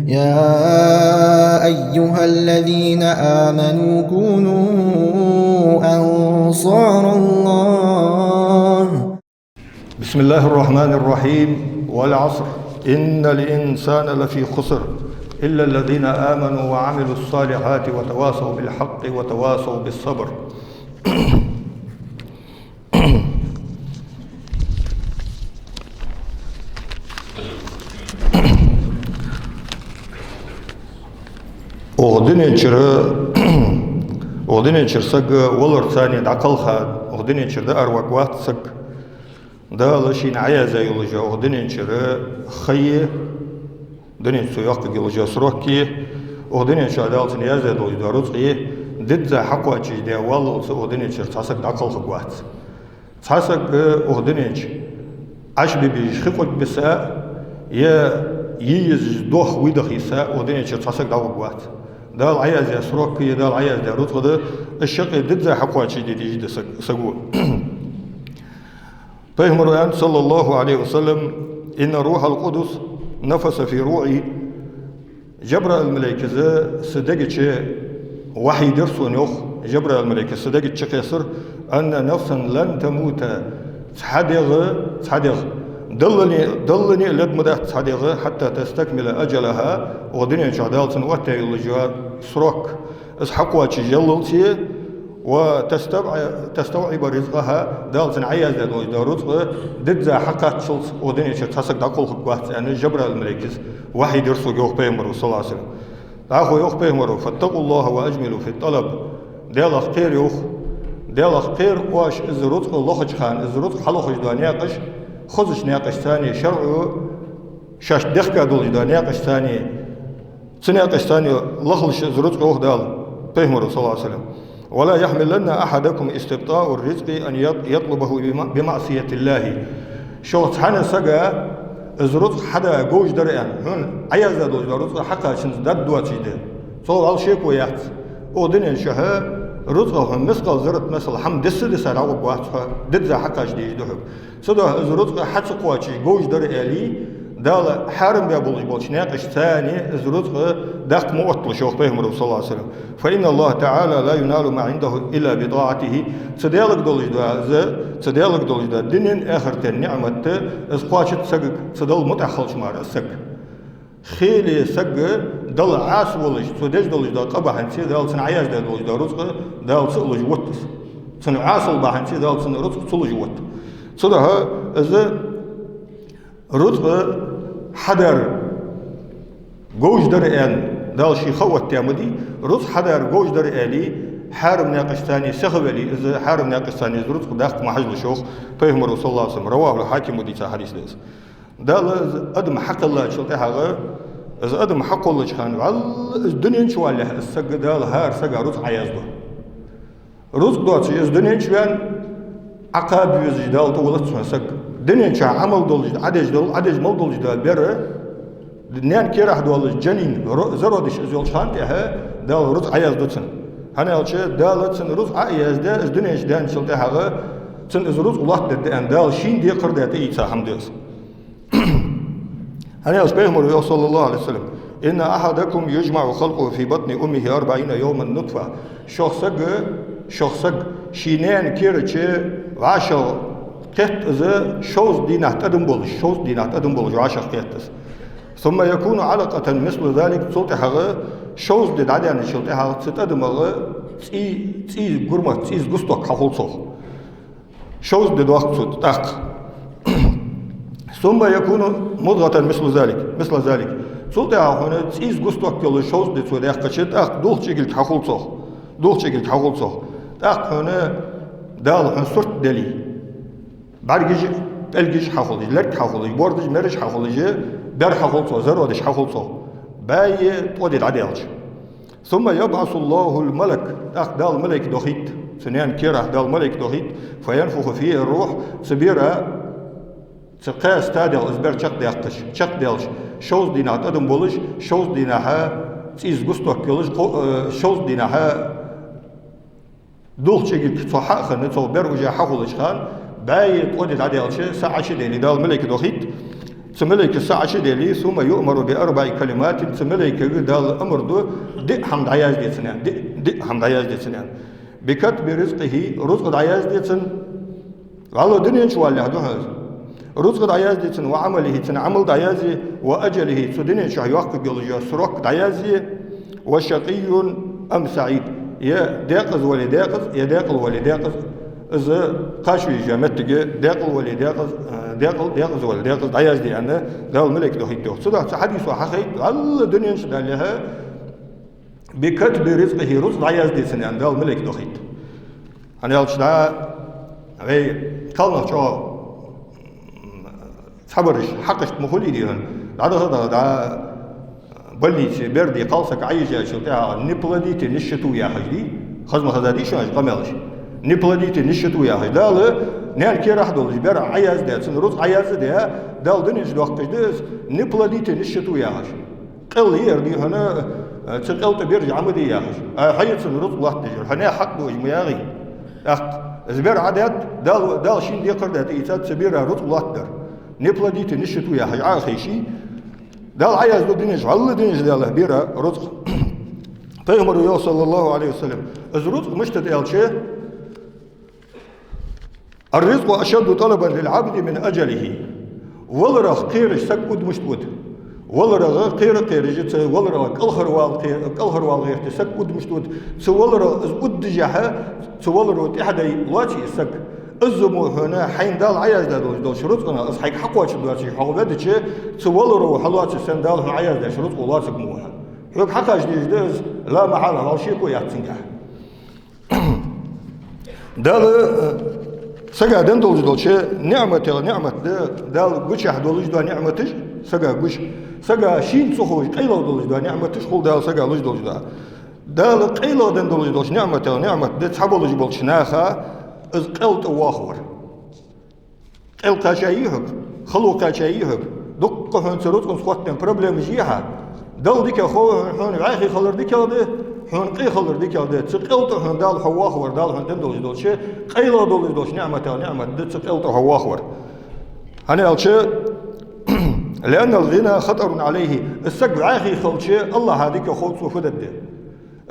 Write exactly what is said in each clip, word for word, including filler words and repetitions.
يا أيها الذين آمنوا كونوا أنصار الله. بسم الله الرحمن الرحيم. والعصر، إن الإنسان لفي خسر، إلا الذين آمنوا وعملوا الصالحات وتواصوا بالحق وتواصوا بالصبر. Укх дунен чура, укх дунен чура саг валарца цхьана дӀакхалха, укх дунен чура даар варгвац саг. Дала шийна Ӏояздаь йолаш йола укх дунен чура ха е, дунен чу цо йоаккхаргйолаш йола срок е, укх дунен чу Дала цунна яздаь долаш дола рузкъа е, дизза хьакхоачашде валлалца укх дунен чура цхьа саг дӀакхалхаргвац. Цхьа саг укх дунен чу Ӏаш бе безаш хи къург биса а, е е езаш дох вийдах йиса а, укх дунен чура цхьа саг дӀаваргвац. Дала Ӏояздаь срок е, Дала Ӏояздаь рузкъа да, из шаккхе дизза хьакхоачашде дезаш да саг, саго. Пайхамара аьннад, صلى الله عليه وسلم: إن روح القدس نفث في روعي. Жабраил малейкас са дега чу вахьий дир сона, йоах, Жабраил малейкас са дега чу кхессар: أن نفسا لن تموت, цхьа дегӀ, цхьа дегӀ, даллане, даллане лед ма дац цхьа дегӀ, حتى تستكمل أجلها, укх дунен чу Дала цунна оттаяь йолаш йола срок, из хьакхоачашъяллалца, وتستوع-, تستوعب رزقها, Дала цунна Ӏояздаь долаш дола рузкъа дизза хьакхаччалца укх дунен чура цхьа саг дӀакхалхаргвац, аьнна, Жабраил малейкас вахьий дир сога, йоах Пайхамара, صلى الله عليه وسلم. ДӀахо йоах Пайхамара: فاتقوا الله وأجملوا في الطلب. Даьлах кхера, йоах. Даьлах кхера оаш из рузкъа лохача хана, из рузкъа хьалохаш дола наькъаш, хозача наькъашца цхьана, шарӀо шоашта дехка долаш дола наькъашца цхьана, цу наькъашца цхьана лахалаш из рузкъа, йоах Дала Пайхамара, صلى الله عليه وسلم. ولا يحملن أحدكم استبطاء الرزق أن يط-، يطلبه بم-، بمعصية الله. Шух цхьанне сага из рузкъа хьада говш дар аьнна, хьона Ӏояздаь долаш дола рузкъа хьакхача цунца дарба доацаш да. Цох вӀалла шеко яц. Укх дунен чухь рузкъа хьона мискъал заррат масала хӀама дисса-дисса дӀаваргвац хьо, дизза хьакхача дезаш да хьога. Цудухьа из рузкъа хьа ца кхоачаш говш дар аьле, Дала хьарам баь болаш болча наькъашца цхьана из рузкъа даккха ма отталаш, йоах Пайхамара, صلى الله عليه وسلم. فإن الله تعالى لا ينال ما عنده إلا بطاعته. Цу Даьлага долаш дола из, цу Даьлага долаш дола дунен, ахартен ниӀмат, из кхоачац сагага, цу Далла мутӀахьа хилча мара из саг. Хиле саг Далла Ӏаса волаш, цо деш долаш дола къа бахьанца Дала цунна Ӏояздаь долаш дола рузкъа Дала ца луш вутт из. Цунна Ӏасал бахьанца Дала цунна рузкъа ца луш вутт. Цудухьа из рузкъа хьадар говш дар аьнна, Дала ший ха оттаяь ма дий, рузкъа хьадар говш дар аьле, хьарам наькъашца цхьана сиха вале, из хьарам наькъашца цхьана из рузкъа даккха ма хьажалаш, йоах Пайхамара, صلى الله عليه وسلم. رواه الحاكم, дийца хьадис да из. Дала из адам хьакхеллачул тӀехьагӀа, из адам хьакхоллача хана вӀалла из дунен чу валалехь, из саг Дала хӀара сага рузкъа Ӏоязду. Рузкъа доацаш из дунен чу ваьнна, Ӏокхаба везаш Дала тӀавоалац хьона саг. Дунен чу Ӏамал долаш, Ӏадеш дол-, Ӏадеш мел долаш дола бер, наьна кера долаш джанин, ро-, зародиш из йолча хана тӀехьа Дала рузкъа Ӏоязду цунна. ХӀана аьлча Дала цунна рузкъа Ӏояздаь, из дунен чу даьнначул тӀехьагӀа цунна из рузкъа лоаттадергда аьнна, Дала шийна декхар даь тӀаийца хӀама да из. ХӀана аьлча Пайхамара йоах, صلى الله عليه وسلم: إن أحدكم يجمع خلقه في بطن أمه أربعين يوما نطفة. Шух саг, шух саг ший наьна кера чу вӀашагӀкхет из шовзткъа дийнахьа тӀадам болаш, шовзткъа дийнахьа тӀадам болаш вӀашагӀкхет из. ثم يكون علقة مثل ذلك, цул тӀехьагӀа шовзткъа ди дӀадаьнначул тӀехьагӀа цу тӀадамах цӀий, цӀий гурмат, цӀийз густок хьахул цох. Шовзткъа ди доаккх цо тӀаккха. ثم يكون مضغة مثل ذلك, مثل ذلك. Цул тӀехьагӀа хьона цӀийз густок йолаш шовзткъа ди цо даьккхача, тӀаккха дулх чӀигалг хьахул цох. Дулх чӀигалг хьахул цох. ТӀаккха хьона Дала хьона сурт деле, бӀаргаш, пӀелгаш хьахулаш, лерг хьахулаш, бордаш, мераш хьахулаш, бер хьахул цох, зародаш хьахул цох. БӀаьи ткъо ди дӀадаьлча. ثم يبعث الله الملك, тӀаккха Дала малейк дохийт, цу наьна керахьа Дала малейк дохийт, فينفخ فيه الروح, цу бера, цу кхаь стадел из бер чакхдаьккхача, чакхдаьлча, шовзткъа дийнахьа тӀадам болаш, шовзткъа дийнахьа цӀийз густок йолаш, кхо-, э, шовзткъа дийнахьа дулх чӀигалг цох хьа а хинна, цох бер уже хьахулача хана, бӀаьи ткъо ди дӀадаьлча, са Ӏочудале Дала малейк дохийт, Цу малейкас са Ӏочуделе, ثم يؤمر بأربع كلمات, цу малейкага Дала амар ду, диъ хӀама дӀаязде цунна, диъ, диъ хӀама дӀаязде цунна. بكتب رزقه, рузкъа дӀаязде цунна, вӀалла дунен чу валалехь духьа из. Рузкъа дӀаязде цунна, وعمله, цун Ӏамал дӀаязъе, وأجله, цу дунен чу йоаккхаргйолаш йола срок дӀаязъе, وشقي أم سعيد, е декъаза вале декъаза, е декъала вале декъаза, из кхача веза моттиге декъала вале декъаза, э, декъала, декъаза вале декъаза дӀаязде аьнна, Дала малейк дохийт йоах. Цудухьа цу хьадисо хьахайт, вӀалла дунен чу далалехь, بكتب رزقه, рузкъа дӀаязде цунна аьнна, Дала малейк дохийт. ХӀана аьлча дӀа вай кхалнах чӀоагӀа цхьабараш хьакъашта ма хулий дий хьона. ДӀадаха-даха дӀа больнице бер дий кхалсаг Ӏайижачул тӀехьагӀа не плодите нищету яхаш дий? Хаза ма хезадий шоана уж къамаьлаш? Не плодите нищету яхаш. Дала наьна керахь долаш бер Ӏаяздаь, цунна рузкъа Ӏаяздаь, Дала дунен чу доаккхаш да из, не плодите нищету яхаш. Къел яр дий хьона, цу къел тӀа бераш Ӏо ма де яхаш. А хьо я цунна рузкъа лоаттадеш, хьо наьха хьакъ да уж ма яхий. ТӀаккха из бер Ӏадаьд, Дала, Дала шийна декхар даь тӀаийцад цу бера рузкъа лоаттадар. Не плодите нищету яхаш Ӏо а хайший, Дала Ӏаязду дунен чу, вӀалла дунен чу далалехь бера рузкъа. Пайхамара йоах, صلى الله عليه وسلم, из рузкъа мишта да аьлча, الرزق أشد طلبا للعبد من أجله. Валарах кхераш саг удда мишта ва. ВаларагӀа кхера-кхераш, цу валарагӀа кӀалхарвала кхе-, кӀалхарвала гӀерта саг удда мишта ва. Цу валарагӀа из уддашехь, цу валаро тӀехьадай лоаций из саг. Из мо хьона хьайна Дала Ӏаяздаь долаш долча рузкъанах из хьайга хьакхоачаш доацаш хьо ведача, цу валаро хьалоаца санна Дала хьона Ӏаяздаьча рузкъо лоацаргва хьо. Хьога хьакхача дезаш да из, لا محالة, вӀалла шеко яц цунгахь. Дала, э, сага денна долаш долча ниӀматех ниӀмат да, Дала гучахь долаш дола ниӀматаш сага гуш. Сага шийна ца ховш къайлагӀа долаш дола ниӀматаш хул Дала сага луш долаш дола. Дала къайлагӀа денна долаш долча ниӀматех ниӀмат да цхьаболаш болча наха из къел тӀа воахавар. Къел кхаьчай хьога, хало кхаьчай хьога, дуккха хьона цу рузкъанца хоттаденна проблемаш я хьа. Далла дикагӀа хов хьона, хьона вӀаьхий хилар дикагӀа да, хьона къе хилар дикагӀа да. Цу къел тӀа хьона Дала хьо воахавар, Дала хьона денна долаш долча, къайлагӀа долаш долча ниӀматех ниӀмат да цу къел тӀа хьо воахавар. ХӀана аьлча, لأن الغنى خطر عليه, из саг вӀаьхий хилча, АллахӀа дикагӀа хов цо фу дергда.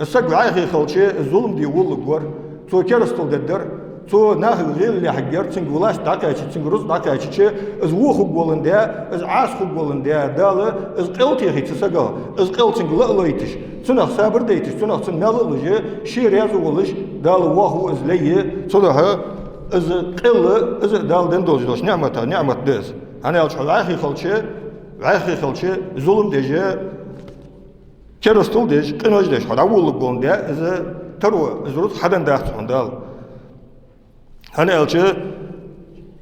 Из саг вӀаьхий хилча, из зулам де волалургвар, цо керастал дергдар, цо нахага гӀелалехьаргьяр, цунга власть дӀакхаьчача, цунга рузкъа дӀакхаьчача, из во хургволандаь, из Ӏаса хургволандаь Дала, из къел техий цу сагах, из къел цунга ла а лайташ, цунах сабар дайташ, цунах цун маьл а луш, ше раьза волаш, Дала воахаву из лай. Цудухьа из къел, из Дала денна долаш долча ниӀматех ниӀмат да из. ХӀана аьлча хьо вӀаьхий хилча, вӀаьхий хилча, зулам деш, керастал деш, къинош деш хьо дӀаволалургволандаь, из таро, из рузкъа хьаденна дац хьона Дала. ХӀана аьлча,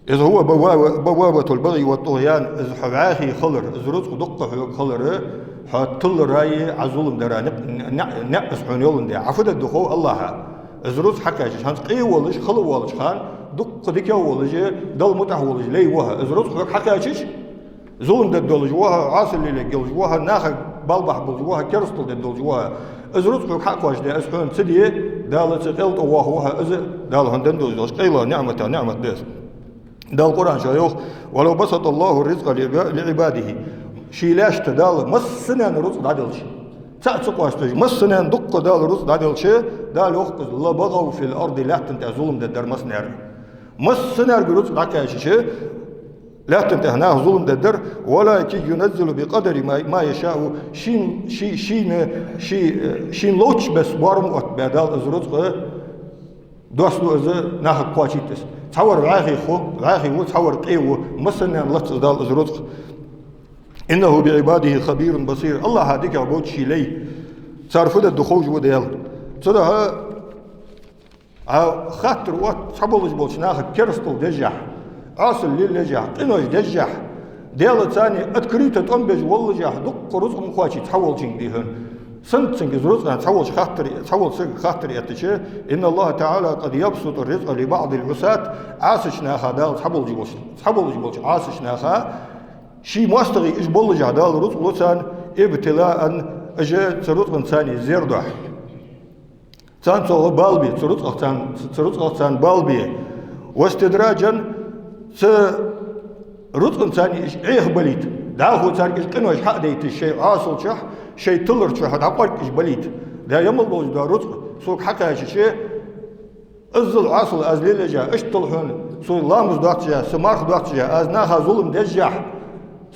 إذ هو بوا-, بوابة البغي والطغيان, из хьо вӀаьхий хилар, из рузкъа дуккха хьога хилар, хьо тиллараи Ӏа зулам дараи никъ-, ниӀ-, ниӀ из хьона йоландаь. Ӏа фу дергда хов АллахӀа. Из рузкъа хьакхаьчача, хӀанз къе волаш, хало волча хана, дуккха дикагӀа волаш, Далла мутӀахьа волаш лай ва хьо. Из рузкъа хьога хьакхаьчача, зулам дергдолаш ва хьо, Ӏаса лелаергйолаш ва хьо, нахага бала бахьа болаш ва хьо, керастал дергдолаш ва хьо. Из рузкъа хьога хьакхоачашдаь, из хьона ца де, Дала цу къел тӀа воахаву хьо, из Дала хьона денна долаш долча къайлагӀа ниӀматех ниӀмат да из. Дала Къуръан чу йоах: ولو بسط الله الرزق لعبا-, لعباده. Ший лаьшта Дала массанена рузкъа дӀаделча, цаӀ ца къоастадеш, массанена дуккха Дала рузкъа дӀаделча, Дала йоах из: لبغوا في الأرض, лаьттан тӀа зулам дергдар массанена. Массанена рузкъа дӀакхаьчача, лаьттан тӀа наха зулам дергдар, ولكن ينزل بقدر ما, ما يشاء, шийна, ший, шийна, ший, э, шийна ловчча бесса боарам оттабаь Дала из рузкъа доссаду из нахага кхоачийта из. Цхьавар вӀаьхий ху, вӀаьхий ву, цхьавар къе ву, массанена лац из Дала из рузкъа. إنه بعباده خبير بصير. АллахӀа дикагӀа болча ший лай, цар фу дергда ховш ва Даьла. Цудухьа Ӏа хаттар отт цхьаболаш болча наха керастал дежахь, Ӏаса лелаежахь, къинош дежахь, Даьла царна открыто тӀом беш воллашехь, дуккха рузкъа ма кхоачий цхьаволчунга дий хьона. Сенна цунга из рузкъа, цхьаволча хаттар, цхьаволча сага хаттар эттача, إن الله تعالى قد يبسط الرزق لبعض العصاة, Ӏасача наха Дала цхьаболаш болча, цхьаболаш болча Ӏасача наха, ший моастагӀий уж боллашехь Дала рузкъа лу царна, ابتلاء, уж цу рузкъанца царна зер дохьа. Царна цо бала бе, цу рузкъах царна, цу рузкъах царна бала бе. واستدراجا, цу рузкъанца уж Ӏехабалийта. ДӀахо царга уж къинош хьа а дайташ, шоай Ӏасалчохь, шоай тилар чу хьо дӀакъоарга уж балийта. Даьла, мел долаш дола рузкъа сога хьакхаьчача, иззал Ӏасал аз лелаеш, иштта хьона со ламаз доацаш, са марха доацаш, аз наха зулам деш,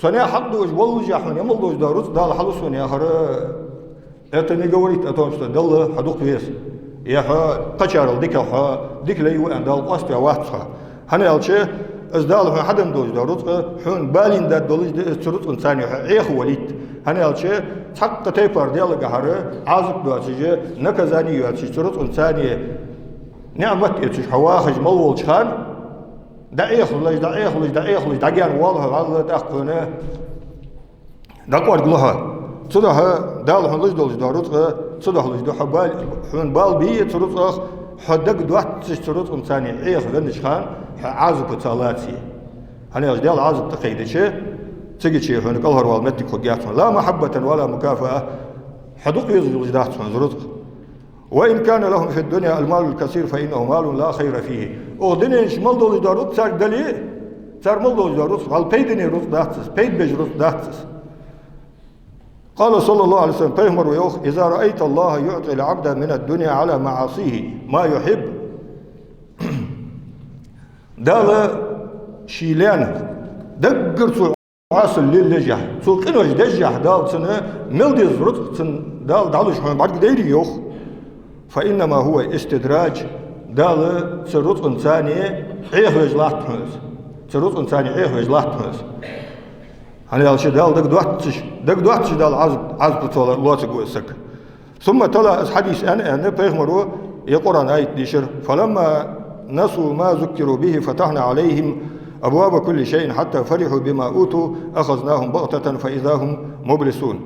со наьха хьакъ дуаш воллаш, хьона мел долаш дола рузкъа Дала хьалу сона яхар. Это не говорит о том, что Далла хьо дукха веза, е хьо кхычарел дикагӀа хьо дика лай ва аьнна Дала къоаставаь вац хьо. ХӀана аьлча, из Дала хьона хьаденна долаш дола рузкъа, хьона балийна даргдолаш да из, цу рузкъанца хьо Ӏехавалийта. ХӀана аьлча, цхьаккха тайпара Даьлагахьара Ӏазап доацаш, наказани йоацаш, цу рузкъанца ниӀмат эцаш хьо вахаш мел волча хана, дӀаӀехалаш, дӀаӀехалаш, дӀаӀехалаш, дӀагаьна воал хьо, валлахӀи, тӀаккха хьона дӀакъоарга лу хьо. Цудухьа Дала хьона луш долаш дола рузкъа, цудухьа луш да хьо бал-, хьона бала бе цу рузкъах, хьо дагадоацаш цу рузкъанца Ӏехавеннача хана хьо Ӏазапаца лаце. ХӀана аьлча Даьла Ӏазап тӀакхайдача, цига чу хьона кӀалхарвала моттиг хургьяц хьона. لا محبة ولا مكافأة. Хьо дукха везаш хулаш дац хьона из рузкъа. وإن كان لهم في الدنيا المال الكثير فإنه مال لا خير فيه. Укх дунен чу мел долаш дола рузкъа царга дале, цар мел долаш дола рузкъа, валла пайдане рузкъа дац из, пайда беш рузкъа дац из. قال صلى الله عليه وسلم, пайхамара йоах: إذا رأيت الله يعطي العبد من الدنيا على معاصيه ما يحب. Дала ший лаьна даггара цо Ӏасал лелаеш, цо къинош деш, Дала цунна мел деза рузкъа цунна Дала дӀалуш хьона бӀаргадайрий, йоах, فإنما هو استدراج, Дала цу рузкъанца Ӏехавеш латт хьона из. Цу рузкъанца Ӏехавеш латт хьона из. ХӀана аьлча Дала дагадоацаш, дагадоацаш Дала Ӏазап, Ӏазапаца лоацаргва из саг. ثم تلا, из хьадис аьнна, аьнна, пайхамара ер Къуръан аят дийшар: فلما نسوا ما ذكروا به فتحنا عليهم أبواب كل شيء حتى فرحوا بما أوتوا أخذناهم بغتة فإذا هم مبلسون.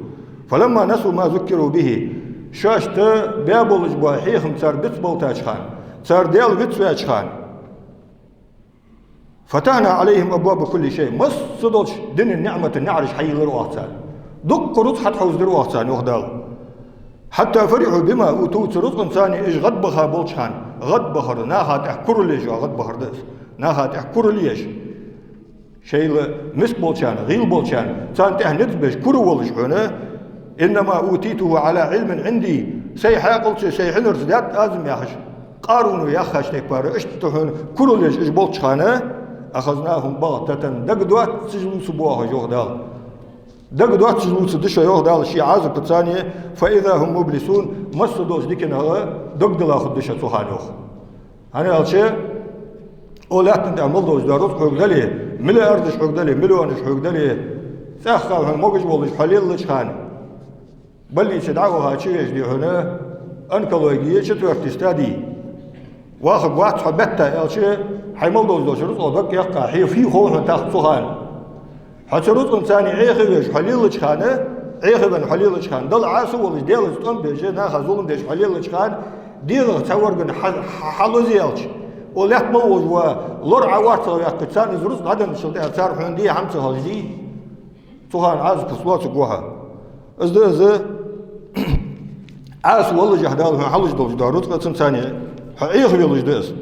فلما نسوا ما ذكروا به. Шоашта баь болаш бола хьехам цар бицболийтача хана, цар Даьла вицваьча хана, فتحنا عليهم أبواب كل شيء. Масса долча дунен ниӀмата наӀараш хьайийллар оаха царна. Дукха рузкъа хьатӀахьовзадир оаха царна, йоах Дала. حتى فرحوا بما أوتوا, цу рузкъанца уж гӀадбаха болча хана, гӀадбахар, наха тӀехьа курал еш, гӀадбахар да из. Наха тӀехьа курал еш. Шоайла миска болчарна, гӀийла болчарна, царна тӀехьа низ беш, кура волаш хьона, إنما أوتيته على علم عندي, сай хьаькъалца, сай хьинарца даьд аз-м яхаш, Къарун яхача тайпара, иштта хьона курал еш уж болча хана, أخذناهم بغتة, дагадоацаш лувцаргба оаха уж, йоах Дала. Дагадоацаш лувцаргда шо, йоах Дала, ший Ӏазапаца, فإذا هم مبلسون, масса долча диканах дог дилла хургда шо цу хана, йоах. ХӀана аьлча, укх лаьттан тӀа мел долаш дола рузкъа хьога дале, миллиардаш хьога дале, миллионаш хьога дале, цӀаьхха хьона могаш волаш хьо лелача хана, больнице дӀа а ваха, чувеча, дий хьона, онкологи четвёртый стади. Вахаргвац хьо бетта, аьлча, хьай мел долаш долча рузкъах дог кхаьча, хье фий хов хьона тӀаккха цу хана. Хьо цу рузкъанца Ӏехавеш хьо лелача хана, Ӏехавенна хьо лелача хана, Далла Ӏаса волаш, Даьлаца тӀом беш, наха зулам деш хьо лелача хана, дегӀах цхьа варган хьа-, хьа-, хьалозаелча, укх лаьтта мел волаш вола лор Ӏа орцагӀа ваьккхача, царна из рузкъа дӀаденначул тӀехьагӀа цар хьона де хӀама ца хилча, дий? Цу хана Ӏазапаца лоацаргва хьо. Из да из, Ӏаса воллашехь Дала хьона хьалуш долаш дола рузкъа, цунца хьо Ӏехавелаш да из.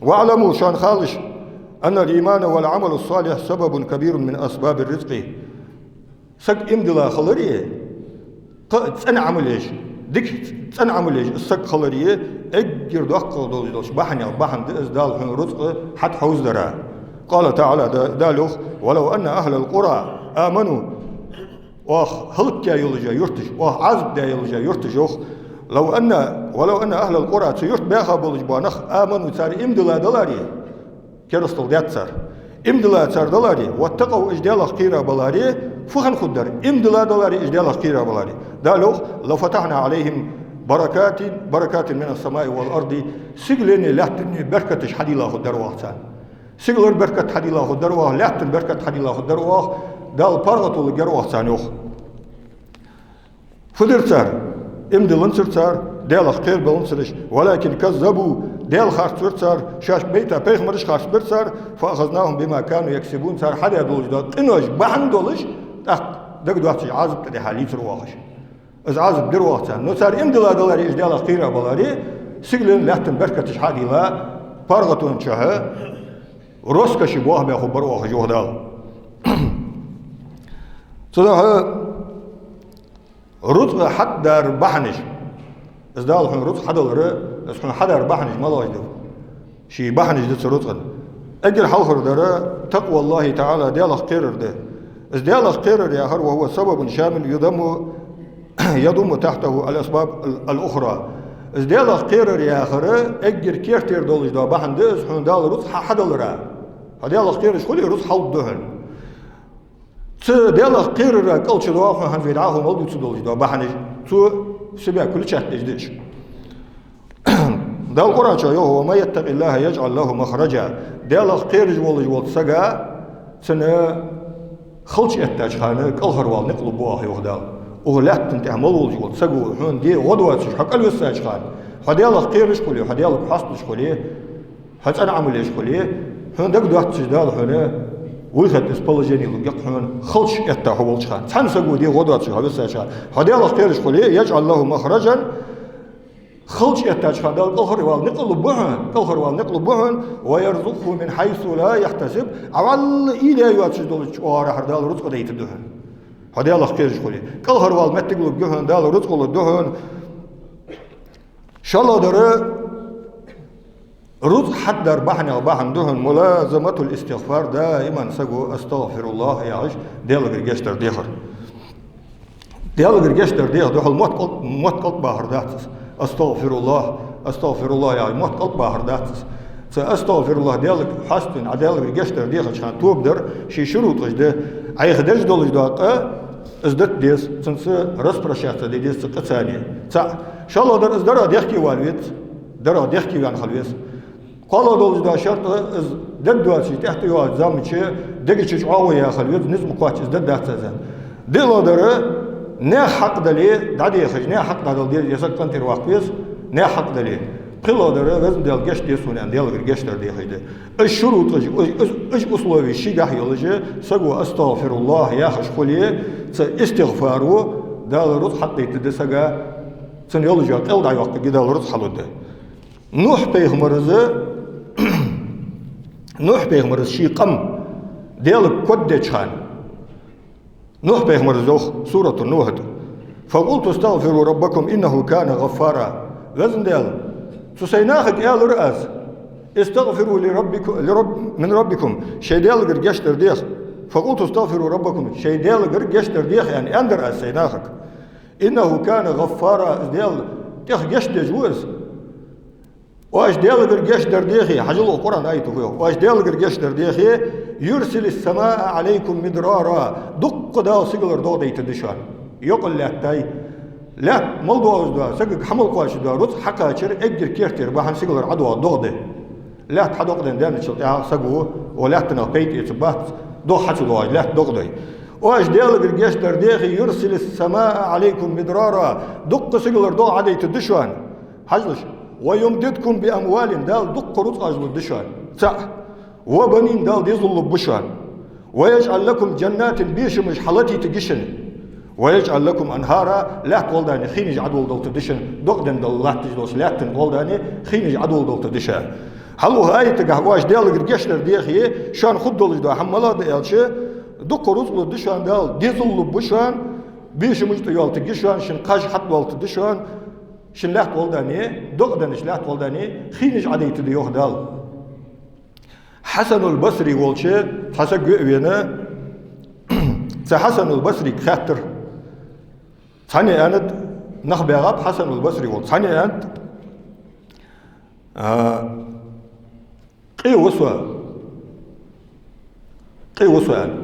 واعلموا, шоана халаш, أن الإيمان والعمل الصالح سبب كبير من أسباب الرزق. Саг иман дилла хилари, кхы а цӀена Ӏамал еш, дика цӀена Ӏамал еш саг хилари, эггара доккхагӀа долаш долча бахьанех бахьан да из Дала хьона рузкъа хьатӀахьовзадара. قال تعالى, Да-, Дала йоах: ولو أن أهل القرى آمنوا. Оаха хӀалакдаь йолаш йола юрташ, оаха Ӏазап даь йолаш йола юрташ, йоах. لو أن، ولو أن أهل القرى, цу юрта баьха болаш бола нах, آمنوا, цар иман дилла даларе, керастал даьд цар. Иман дилла цар даларе, واتقوا, уж Даьлах кхера баларе, фу хинна хургдар? Иман дилла даларе, уж Даьлах кхера баларе. Дала йоах: لفتحنا عليهم بركات، بركات من السماء والأرض, сигаленеи лаьттаннеи беркаташ хьадилла хургдар оаха царна. Сигалара беркат хьадилла хургдар оаха, лаьттара беркат хьадилла хургдар оаха, Дала паргӀато лургьяр оаха царна, йоах. Фу дир цар? Иман дилланзар цар, Даьлах кхерабелланзар уж. ولكن كذبوا, Даьла харцвир цар, шоаш байта пайхамараш харцбир цар, فأخذناهم بما كانوا يكسبون, цар хьадаь долаш дола къинош бахьан долаш, тӀаккха дагадоацаш Ӏазап тӀа дихьа лийцар оаха уж. Из Ӏазап дир оаха царна. Но цар иман дилла даларе, уж Даьлах кхера баларе, сигаленеи лаьттаннеи беркаташ хьадилла, паргӀатон чухь роскоши бохабаь хургбар оаха уж, йоах Дала. Цудухьа рузкъа хьадар бахьанаш. Из Дала хьона рузкъа хьадалар, из хьона хьадар бахьанаш малагӀаш да? Ши бахьанаш да цу рузкъан. Эггара хьалхардар تقوى الله تعالى, Даьлах кхерар да. Из Даьлах кхерар яхар وهو سبب شامل يضم يضم تحته الأسباب الأخرى. Из Даьлах кхерар яхар эггара кертера долаш дола бахьан да, из хьона Дала рузкъа хьа-, хьадалар. Хьо Даьлах кхераш хуле, рузкъа хьалургда хьона. Цу Даьлах кхерара кӀал чу доагӀа хьона хӀанз вай дӀахо мел дувцаш долаш дола бахьанаш, цо себя включать деш да уж. Дала Къуръан чу йоах: ومن يتق الله يجعل له مخرجا. Даьлах кхераш волаш волча сага цунна халча эттача хана кӀалхарвала никъ лургба оаха, йоах Дала. Укх лаьттан тӀа мел волаш волча саго хьона де гӀо доацаш, хьо кӀалвиссача хана, хьо Даьлах кхераш хуле, хьо Даьлага хьоасталуш хуле, хьо цӀена Ӏамал еш хуле, хьона дагадоацаш Дала хьона выход из положения лургья-кх хьона, халча этта хьо волча хана. Цхьан саго де гӀо доацаш хьо виссача хана, хьо Даьлах кхераш хуле, يجعل له مخرجا, халча эттача хана Дала кӀалхарвала никъ лургба хьона, кӀалхарвала никъ лургба хьона, ويرزقه من حيث لا يحتسب, Ӏа вӀалла уйла е йоацаш долча оагӀорахьара Дала рузкъа дайтаргда хьона. Хьо Даьлах кхераш хуле, кӀалхарвала моттиг лургья хьона, Дала рузкъа лургда хьона. ШоллагӀдар, рузкъа хьадар бахьанех бахьан да хьона ملازمة الاستغفار, даиман саго أستغفر الله яхаш, Даьлагара гешт дар дехар. Даьлагара гешт дар деха духьал мотт кӀалт-, мотт кӀалт бахар дац из. أستغفر الله, أستغفر الله яхаш мотт кӀалт бахар дац из. Цу أستغفر الله, Даьлага хьаста вена, Ӏа Даьлагара гешт дар дехача хана тоба дар ший шурутӀаш да. Ӏайха деш долаш дола къа, из дита деза, цунца распрощаться де деза цу къаца. ЦаӀ. ШоллагӀдар, из дарах дехке вала веза, дарах дехке ваьнна хила веза. КхоалагӀа долаш дола шартӀ, из дергдоацаш, тӀехьа тӀайоагӀача заман чу дега чу чӀоагӀо яь хила веза, низ ма кхоачча из дергдац из аьнна. ДиълагӀдар, наьха хьакъ дале дӀадехаш, наьха хьакъ дӀадала деза, ер саг къинтӀера ваккха веза, наьха хьакъ дале. ПхелагӀдар, Везан Даьла, гешт де сона аьнна, Даьлагара гешт дар дехаш да. Уж шурутӀаш, уж, уж, уж условеш шийгахьа йолаш, саго أستغفر الله яхаш хуле, цу истигъфаро Дала рузкъа хьатӀадайтаргда сага, цунна йолаш йола къел дӀайоаккхаргья, Дала рузкъа хьалургда. Нухь пайхамара, Нухь пайхамара ший къам Даьлага коддеча хана, Нухь пайхамара йоах Сурату Нухь тӀа: فقلت استغفروا ربكم إنه كان غفارا. Везан Даьла, цу сай нахага аьлар аз: استغفروا لربك-, لرب-, من ربكم, шоай Даьлагара гешт дар деха. فقلت استغفروا ربكم, шоай Даьлагара гешт дар деха, аьнна, аьннадар аз сай нахага. إنه كان غفارا, из Даьла тӀех гешт деш ва из. Оаш Даьлагара гешт дар дехе, хьажал, укх Къуръан аято фу йоах. Оаш Даьлагара гешт дар дехе, يرسل السماء عليكم مدرارا, дукха Дала сигалара догӀа дайтаргда шоана. Йокъал лаьттай. Лаьтта мел доагӀаш да, сагага хьа мел кхоачаш да, рузкъа хьакхачар эггара кертера бахьан сигалара ӀодоагӀа догӀа да. Лаьтта хьадокъаденна даьнначул тӀехьагӀа саго, о, лаьттанах пайда эцаргбац, догӀа хьа ца доагӀаш, лаьтта докъадой. Оаш Даьлагара гешт дар дехе, يرسل السماء عليكم مدرارا, дукха сигалара догӀа Ӏодайтаргда шоана. Хьажалаш, ويمددكم بأموال, Дала дукха рузкъаш лургда шоана. ЦаӀ. وبنين, Дала дезал лургба шоана. ويجعل لكم جنات, бешамаш хьалатийтаргья шоана. ويجعل لكم أنهارا, лаьтта гӀолла дани хинаш Ӏодоладалийтаргда шоана, докъаденна латташ долча лаьттан гӀолла дани хинаш Ӏодоладалийтаргда шоана. Хьалха аятагахьа оаш Даьлагара гешт дар дехе, шоана хургдолаш дола хӀама малагӀа да аьлча, дукха рузкъа лургда шоана Дала, дезал лургба шоана, бешамаш тӀайоалийтаргья шоана, шун кхаж хьатӀадоалийтаргда шоана, шун лаьтта гӀолла дани, докъаденнача лаьтта гӀолла дани хинаш Ӏодайтаргда, йоах Дала. Хьасанул Басри волча цхьа саг ве а вена, цу Хьасанул Басрига хаьттар. Цхьанне аьннад, нах баьгӀаб Хьасанул Басри волча. Цхьанне аьннад, а, къе ва со, къе ва со, аьнна.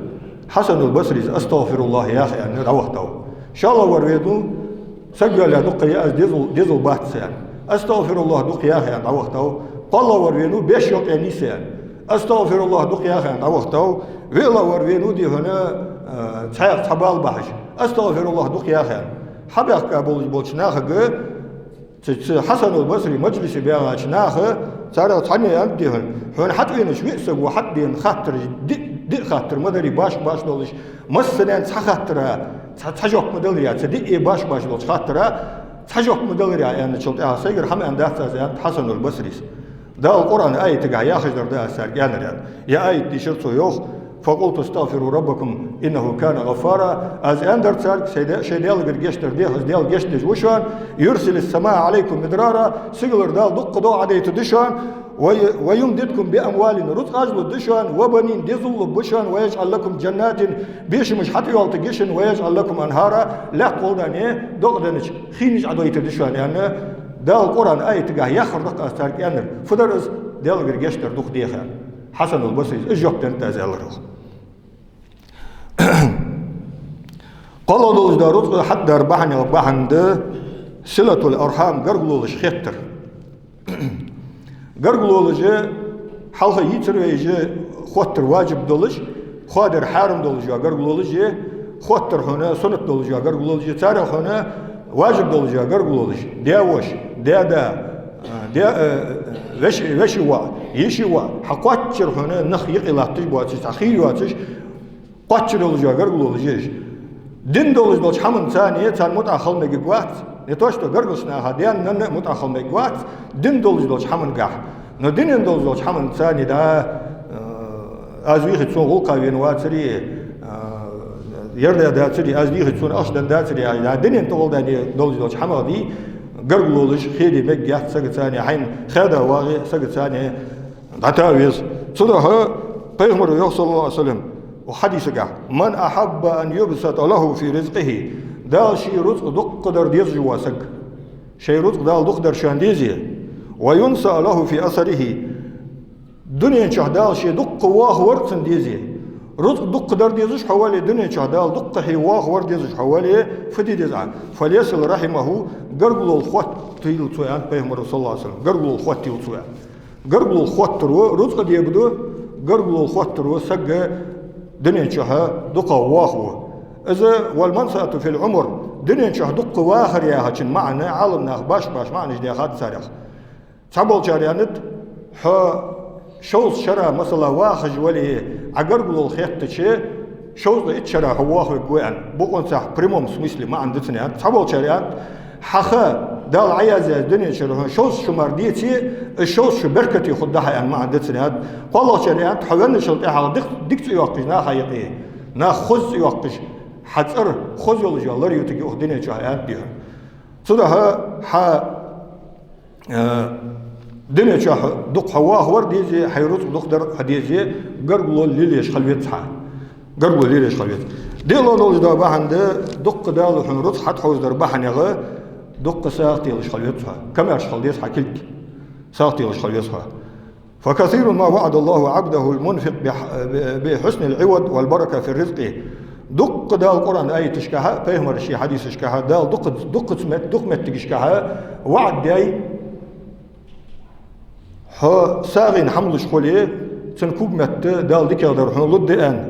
Хьасанул Басрис: أستغفر الله яха, аьнна, дӀавахийтав. ШоллагӀвар венав, саг йоалаяь дукха я аз, дезал, дезал бац са, аьнна. أستغفر الله дукха яха, аьнна, дӀавахийтав. КхоалагӀвар венав, беш йокъаеннай са, аьнна. أستغفر الله дукха яха, аьнна, дӀавахийтав. ВиълагӀвар венав, дий хьона, а, цхьа, цхьа бала бахьаш: أستغفر الله дукха яха, аьнна. Хьабаьхка болаш болча нахага, цу, цу Хьасанул Басри мажлисе баьгӀача наха, царех цхьанне аьннад, дий хьона: хьона хьатӀавенача виъ саго хьатӀадена хаттараш, диъ, диъ хаттар ма дарий башха-башха долаш, массанена цхьа хаттара цхьа, цхьа жоп ма даларий, цу диъ башха-башха долча хаттара цхьа жоп ма даларий, аьнначул тӀехьагӀа, сайгара хӀама аьнна дац аз, аьннад Хьасанул Басрис. Дала Къуръан аятагахьа яхаш дар да аз царга аьннар, аьнна. Ер аят дийшар цо, йоах: فقلت استغفروا ربكم إنه كان غفارا. Аз аьннадар царга: шоай Даь-, шоай Даьлагара гешт дар деха, из Даьла гешт деш ва шоана, يرسل السماء عليكم مدرارا, сигалара Дала дукха доагӀа Ӏодайтаргда шоана, وي-, ويمددكم بأموال, рузкъаш лургда шоана, وبنين, дезал лургба шоана, ويجعل لكم جنات, бешамаш хьатӀайоалийтаргья шун, ويجعل لكم أنهارا, лаьтта гӀолла дӀа докъадаьннача хинаш Ӏодайтаргда шоана, аьнна, Дала Къуръан аятагахь яхар да-кх аз царга аьннар. Фу дар из? Даьлагара гешт дар дукха деха. Хьасан аль-Басрис из жоп деннад аз, аьлар йоах. КхоалагӀа долаш дола рузкъа хьатӀадар бахьанех бахьан да силатуль-архьам, гаргалонаш хеттар. Гаргалонаш хьалха йийцар вай уж, хоттар важиб долаш, хоадар хьарам долаш йола гаргалонаш, хоттар хьона суннат долаш йола гаргалонаш, царех хьона важиб долаш йола гаргалонаш: даь-воша, даь-да, даь-, э, веш-, веший воӀ, йиший воӀ, хьакхоачар хьона нах юкъе латташ боацаш, цхьа хий йоацаш, кхоачар йолаш йола гаргалонаш я уж. Дин долаш долча хӀаманца царна мутӀахьа хила мегаргвац, не то что гаргарча наха, даьна-нанна а мутӀахьа хила мегаргвац, дин долаш долча хӀамангахь. Но динах долаш долча хӀаманца царна дӀа, э, аз вийхача сона гӀулакха вена вацаре, э, ер даь дацаре, аз дийхача сона ахча денна дацаре, аьнна, динах тӀагӀолла долаш долча хӀамах дий, гаргалонаш хеде мегаргьяц сагаца, хьайна хаьда вагӀе сагаца дӀатаӀа веза. Цудухьа Пайхамара йоах, саллаллахӀу Ӏалайхи ва саллам, укх хьадисагахь: من أحب أن يبسط له في رزقه, Дала ший рузкъа дукха дар дезаш вола саг. Шоай рузкъа Дала дукха дар шоана дезе. وينسأ له في أثره, дунен чухь Дала ше дукха вахавар цунна дезе. Рузкъа дукха дар дезаш хьо вале, дунен чухь Дала дукха хье вахавар дезаш хьо вале, фу де деза Ӏа? فليصل رحمه, гаргало хоттийла цо, аьннад Пайхамара, саллаллахӀу Ӏалайхи ва саллам, гаргало хоттийла цо, аьнна. Гаргало хоттаро рузкъа дебаду, гаргало хоттаро саг дунен чухь дукха вахаву. Из والمنسأة في العمر, дунен чухь дукха вахар яхачун маӀан Ӏаламнаха башха-башха маӀанаш даьхад царех. Цхьаболчар аьннад, хьо шовзткъа шера, масала, вахаш вале, Ӏа гаргало хеттача, шовзткъа итт шера хьо вахавергва, аьнна. Бокъонцахь, в прямом смысле маӀан да цун, аьннад. Цхьаболчар аьннад, хьа ха Дала Ӏояздаь дунен чура хьона шовзткъа шу мара деце, из шовзткъа шу беркате хургда хьа, аьнна, маӀан да цун, аьннад. КхоалагӀчар аьннад, хьо венначул тӀехьагӀа дика, дика цӀи йоаккхаш наха юкъе, наха хоза цӀи йоаккхаш, хьа цӀера хоза йолаш йола лар ютаргья укх дунен чухь, аьннад, дий хьона. Цудухьа хьа Э, дунен чухь дукха хьо вахавар дезе, хьай рузкъа дукха дар хьа дезе, гаргало лелаеш хила веза хьо. Гаргало лелаеш хила веза. ДиълагӀа долаш дола бахьан да, дукха Дала хьона рузкъа хьатӀахьовзадар бахьанех, дукха сагӀа телаш хила веза хьо. Комаьрша хила деза хьа кулг. СагӀа телаш хила веза хьо. فكثير ما وعد الله عبده المنفق بح-، بحسن العوض والبركة في الرزق. Дукха Дала Къуръан аяташкахьа, пайхамара ший хьадисашкахьа, Дала дукха, дукха мет-, дукха моттигашкахьа ваӀад даьд, хьо сагӀийна хӀама луш хуле, цун когаметта Дала дикагӀдар хьона лургда аьнна.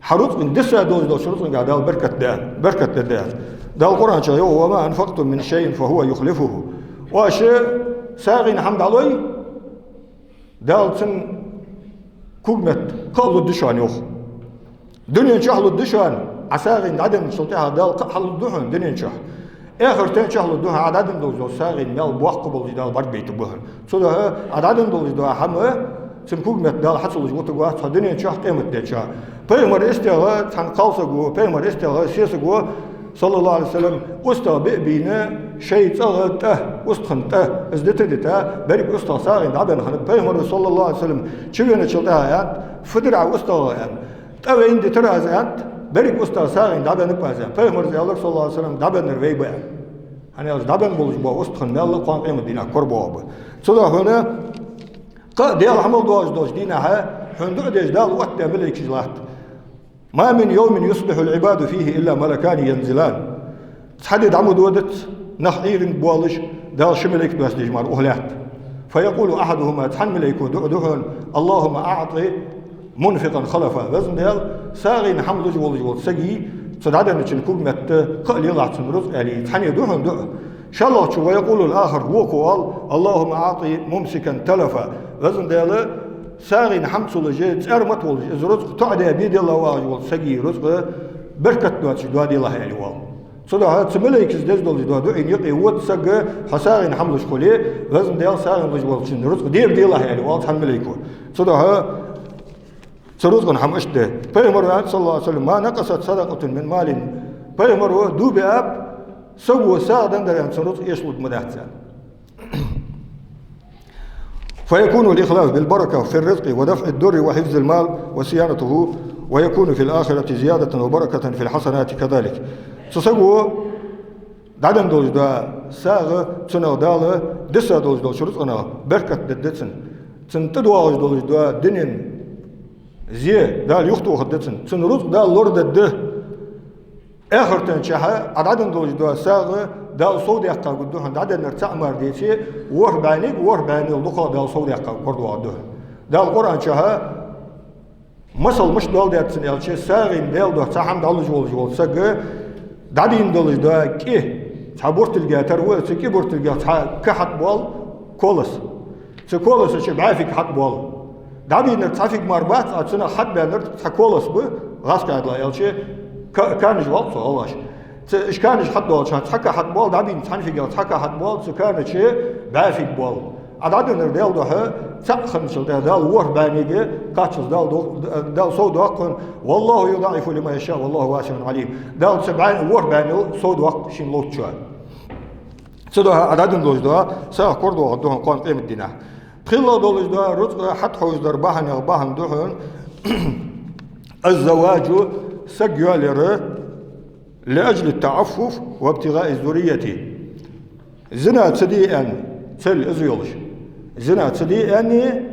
Хьа рузкъан диса долаш долча рузкъангахь Дала беркат да аьнна, беркат дергда аьнна. Дала Къуръан чу йоах: وما أنفقتم من شيء فهو يخلفه. Оаш сагӀийна хӀама дӀалой, Дала цун когаметта кхы а лургда шоана, йоах. Дунен чухь лургда шоана, Ӏа сагӀийна дӀаденначул тӀехьагӀа Дала кхы а хьалургда хьона дунен чухь. Эхартен чухь лургда хьона, Ӏа дӀаденна долаш дола сагӀийна маьл боккха болаш Дала бӀаргабайтаргба хьона. Цудухьа Ӏа дӀаденна долаш дола хӀама, цун когаметта Дала хьа ца луш вутаргвац хьо дунен чухь, къематден чухь. Пайхамара истегӀа цхьан кхалсаго, пайхамара истегӀа сесаго, саллаллахӀу Ӏалайхи ва саллам, устагӀа биъ бийна шоай цӀагӀа тӀа, устагӀа тӀа, из дита-дита, беррига устагӀа сагӀийна дӀабенна хиннаб. Пайхамара, саллаллахӀу Ӏалайхи ва саллам, чувеначул тӀехьагӀа аьннад: фу дир Ӏа устагӀах, аьнна. ТӀа вайна дитар аз, аьннад, беррига устагӀа сагӀийна дӀабеннаб аз, аьнна. Пайхамара аьлар, саллаллахӀу Ӏалайхи ва саллам, дӀабеннар вай ба, аьнна. ХӀана аьлча дӀабенна болаш бола устагӀа маьл кхоана къематдийнахьа корабоагӀаргба. Цудухьа хьона кхы а Даьла хьа мел доагӀаш долча дийнахьа хьона дуӀа деш Дала оттадаь малейкаш латт. ما من يوم يصبح العباد فيه إلا ملكان ينزلان. Цхьа ди дӀа ма додац, нах Ӏуйранга боалаш, Дала ши малейк доастадеш мара укх лаьтта. فيقول أحدهما, цхьан малейко дуӀа ду хьона: اللهم أعط منفقا خلفا. Везан Даьла, сагӀийна хӀама луш волаш волча сага, цу дӀаденначун когаметта кхы а лелахь цунна рузкъа, аьле, цхьанне ду хьона дуӀа. ШоллагӀчо: ويقول الآخر, вокхо оал: اللهم أعط ممسكا تلفا. Везан Даьла, сагӀийна хӀама ца луш, цӀермат волаш, из рузкъа тоӀадаь бе делла вагӀаш волча сага рузкъа беркат доацаш доаделахь, аьле, оал. Цудухьа цу малейкаца деш долаш дола дуӀайна юкъе вода саг, хьо сагӀийна хӀама луш хуле, Везан Даьла, сагӀийна луш волчун рузкъа дебаделахь, аьле, оал цхьан малейко. Цудухьа Цу рузкъан хӀама иштта да. Пайхамара аьннад, саллаллахӀу Ӏалайхи ва саллам: «ما نقصت صدقة من مال». Пайхамара дув биаб, саго сагӀа деннадар аьнна, цун рузкъа эшалургда ма дац аьнна. «فيكون الإخلاف بالبركة في الرزق ودفع الضر وحفظ المال وصيانته، ويكون في الآخرة زيادة وبركة في الحسنات كذلك». Цу саго дӀаденна долаш дола сагӀа, цунах Дала дисса долаш долча рузкъанах беркат дергда цунна. Цунна тӀадоагӀаш долаш дола дунен зе Дала юхатохаргда цунна. Цун рузкъа Дала лорадергда. Эхартан чухь Ӏа дӀаденна долаш дола сагӀа Дала совдаьккха гургда хьона, дӀаденнар цхьа мара деце, ворхӀ бӀаьннега, ворхӀ бӀаьннел дукхагӀа Дала совдаьккха гургда хьона. Дала Къуръан чухь масал мишта доаладаьд цун аьлча, сагӀийна Даьла духьа цхьа хӀама дӀалуш волаш вола саг дӀадийна долаш дола кӀи, цхьа буртилга тара ва, цу кӀи буртилгах цхьа ка хьатӀабоал, колос. Цу колоса чу бӀаь фиг хьатӀабоал. ДӀабийнар цхьа фиг мара бац, а цунах хьатӀабаьннар цхьа колос ба, гӀазкхий дӀа аьлча, ка-, канаш оал цох гӀалгӀаша. Цу, уж канаш хьатӀадоалача хана цхьа ка хьатӀабоал, дӀабийна цхьан фигах цхьа ка хьатӀабоал, цу ка чу бӀаь фиг боал. Ӏа дӀаденнар Даьла духьа цхьаъ хинначул тӀехьагӀа Дала ворхӀ бӀаьннега кхаччалца Дала ду-, Дала совдоаккх хьона: «والله يضاعف لمن يشاء والله واسع عليم». Дала цу бӀаь-, ворхӀ бӀаьннел совдоаккх шийна ловчоа. Цудухьа Ӏа дӀаденна долаш дола сагӀа корадоагӀаргда хьона кхоана къематдийнахьа. ПхелагӀа долаш дола рузкъа хьатӀахьовзадара бахьанех бахьан да хьона: الزواج, саг йоалаяр, لأجل التعفف وابتغاء الذرية. Зина ца де аьнна цел из йолаш. Зина ца де аьнна,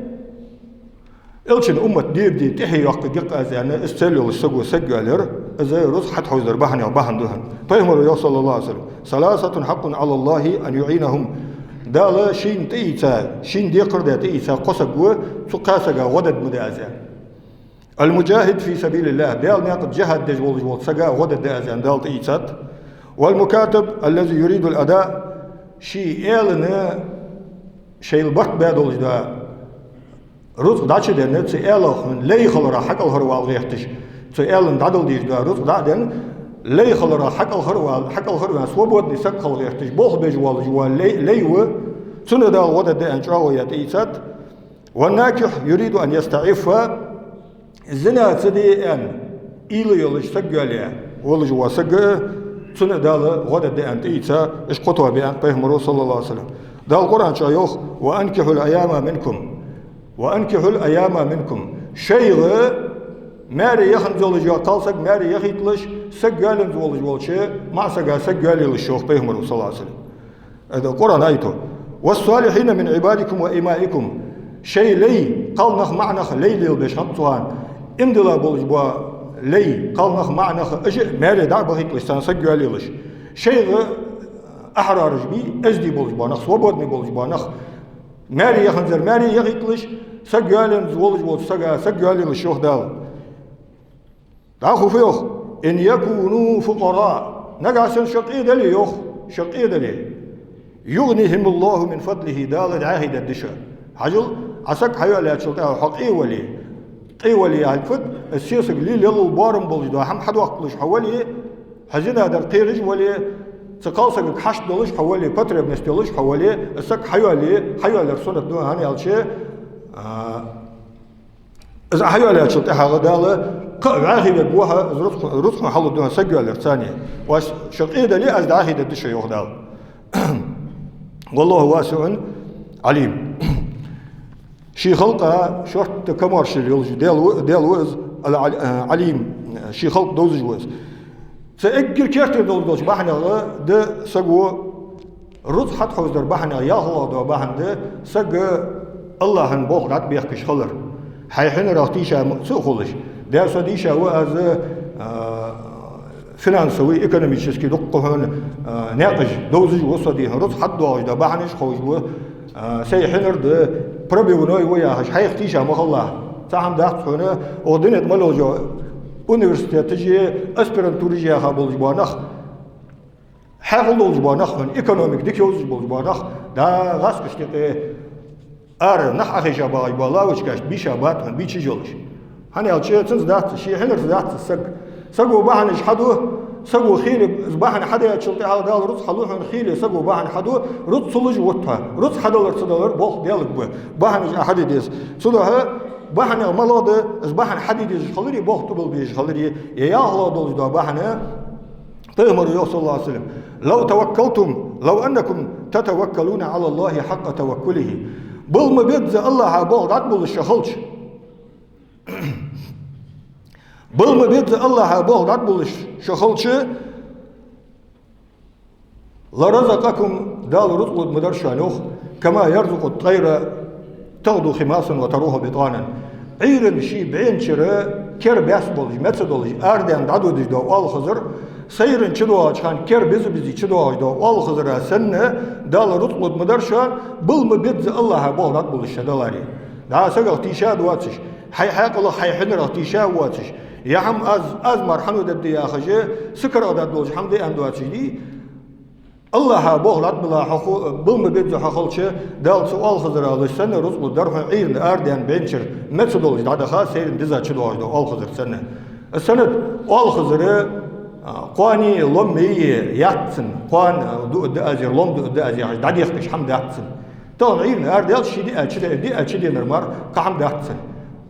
Элчан уммат дийрде тӀехье йоаккхаргья-кх аз аьнна, из цел йолаш саго саг йоалаяр, из рузкъа хьатӀахьовзадара бахьанех бахьан да хьона. Пайхамара йоах, саллаллахӀу Ӏалайхи ва саллам: «ثلاثة حق على الله أن يعينهم». Дала шийна тӀаийца, шийна декхар даь тӀаийца кхо саг ва, цу кхаь сага гӀо дергда ма да аз аьнна. المجاهد في سبيل الله, Даьла наькъа тӀа джихӀад деш волаш волча сага гӀо дергда аз аьнна, Дала тӀаийцад. والمكاتب الذي يريد الأداء, ший аьлан шоайла барт баь долаш дола рузкъа дӀачуденна, цу аьлах хьона лай хиларах хьакӀалхарвала гӀерташ, цу аьлан дӀадала дезаш дола рузкъа дӀа а денна, лай хиларах хьакӀалхарвала, хьакӀалхарваьнна, свободный саг хила гӀерташ, болх беш волаш вола лай, лай ва, цунна Дала гӀо дергда аьнна чӀоагӀо яь тӀаийцад. والناكح يريد أن يستعف, зина ца де аьнна, уйла йолаш саг йоалаяь волаш вола саг, цунна Дала гӀо дергда аьнна тӀаийца, уж кхо тоба я аьннад Пайхамара, саллаллахӀу Ӏалайхи ва саллам. Дала Къуръан чу йоах: «وأنكحوا الأيامى منكم». «وأنكحوا الأيامى منكم». ШоайгӀа маьре яханза йолаш йола кхалсаг маьре яхийталаш, саг йоалаенза волаш волча маӀа сага саг йоалаелаш, йоах Пайхамара, саллаллахӀу Ӏалайхи ва саллам. Э, Къуръан аято: «والصالحين من عبادكم وإمائكم». Шоай лай, кхалнах, маӀанах лай лелабеш хиннаб цу хана. Иман дилла болаш бола лай, кхалнах, маӀанах, уж а маьре дӀа а бахийталаш, царна саг йоалаелаш. ШоайгӀа ахьрараш бий, эздий болаш бола нах, свободный болаш бола нах, маьре яханзар маьре яхийталаш, саг йоалаенза волаш волча сага саг йоалаелаш, йоах Дала. ДӀахо фу йоах: «إن يكونوا فقراء». Нагахьа санна шо къе дале, йоах, шо къе дале, «يغنهم الله من فضله», Дала дӀаьхий дергда шо. Хьажал, Ӏа саг хьайоалаяьчул тӀехьагӀа хьо къе вале, къе вале яхилга фуд, из сесаг лелаялал боарам болаш дола хӀама хьадоаккхалуш хьо вале, хьо зина дар кхераш вале, цу кхалсагага хьашт долаш хьо вале, потребность йолаш хьо вале, из саг хьайоалае, хьайоалаяр суннат да, хӀана аьлча, а, из Ӏа хьайоалаяьчул тӀехьагӀа Дала кхы а вӀаьхий вег ва хьо, из рузкъа, рузкъа хьалургда хьона саг йоалаярца. Оаш шо къе дале, аз дӀаьхий дергда шо, йоах Дала. «والله واسع عليم». Ший халкъа шортта камаьршал йолаш Даьла ва, Даьла ва из, ал-, ал-, Ӏалим, ший халкъ довзаш ва из. Цу эггара керттера долаш долча бахьанех да саго рузкъа хьатӀахьовзадара бахьанех, ялхлагӀа дола бахьан да саг АллахӀа болх дӀатӀабехкаш хилар. Хьай хьинарах тийша ма ца хулаш. Даьра, со дийша ва аз, а, финансовый, экономический дуккха хьона, а, наькъаш довзаш ва со, дий хьона, рузкъа хьатӀадоагӀаш дола бахьанаш ховш ва, а, сай хьинар да, пробивной ва яхаш, хьайх тийша ма хилалахь. Цхьа хӀама дац хьона, укх дунен тӀа мел йолча университеташи аспирантураши яха болаш бола нах, хьаькъал долаш бола нах хьона, экономика дика йовзаш болаш бола нах, дӀа гӀазкхашта юкъе ара нах Ӏохайша багӀаш бола лавочкашта бийша бац хьона, бийча йолаш. ХӀана аьлча, цунца дац, ший хьинарца дац саг. Саго бахьанаш хьаду, саго хийла из бахьан хьадаьчул тӀехьагӀа Дала рузкъа хьалу хьона, хийла саго бахьан хьаду, рузкъа ца луш вут хьо. Рузкъа хьадалар, ца далар болх Даьлага ба. Бахьанаш Ӏа хьаде деза. Цудухьа бахьан малагӀа да, из бахьан хьаде дезаш хиларе, болх тӀабилла безаш хиларе, е ялхлагӀа долаш дола бахьан, Пайхамара йоах, صلى الله عليه وسلم: «لو توكلتم، لو أنكم تتوكلون على الله حق توكله». Балла ма безза АллахӀа болх дӀатӀабиллаш шо хилча. Балла ма безза АллахӀа болх дӀатӀабиллаш шо хилча, «لرزقكم», Дала рузкъа лургдар шоана, йоах, «كما يرزق الطير تغدو خماصا وتروح بطانا». Ӏуйран ший бӀенчара кер баьсса болаш, меца долаш, арадаьнна дӀадодаш дола оалхазар, сайран чудоагӀача хана кер биза-биза чудоагӀаш дола оалхазара санна, Дала рузкъа лургдар шоана, балла ма безза АллахӀа болх дӀатӀабиллаш шо даларе. ДӀа сагах тийша а доацаш, хьай хьаькъалах, хьай хьинарах тийша а воацаш, е хӀама аз, аз мара хьан дергда яхаш, са кара а дӀадолаш хӀама да аьнна доацаш дий. АллахӀа болх дӀатӀабилла хьо ху-, балла ма безза хьо хилча, Дала цу оалхазара луш санна рузкъа лургдар хьона, Ӏуйран арадаьнна бӀенчара меца долаш дӀадаха, сайран диза чудоагӀаш дола оалхазар санна. Из санна оалхазар, а, кхоане лом мее яц цун, кхоана дуа да аз, е лом дуа да аз яхаш, дӀадехкаш хӀама дац цун. Тахан Ӏуйран арадаьлча, ший диа чу-, диа чуденар мара кхы хӀама дац цун.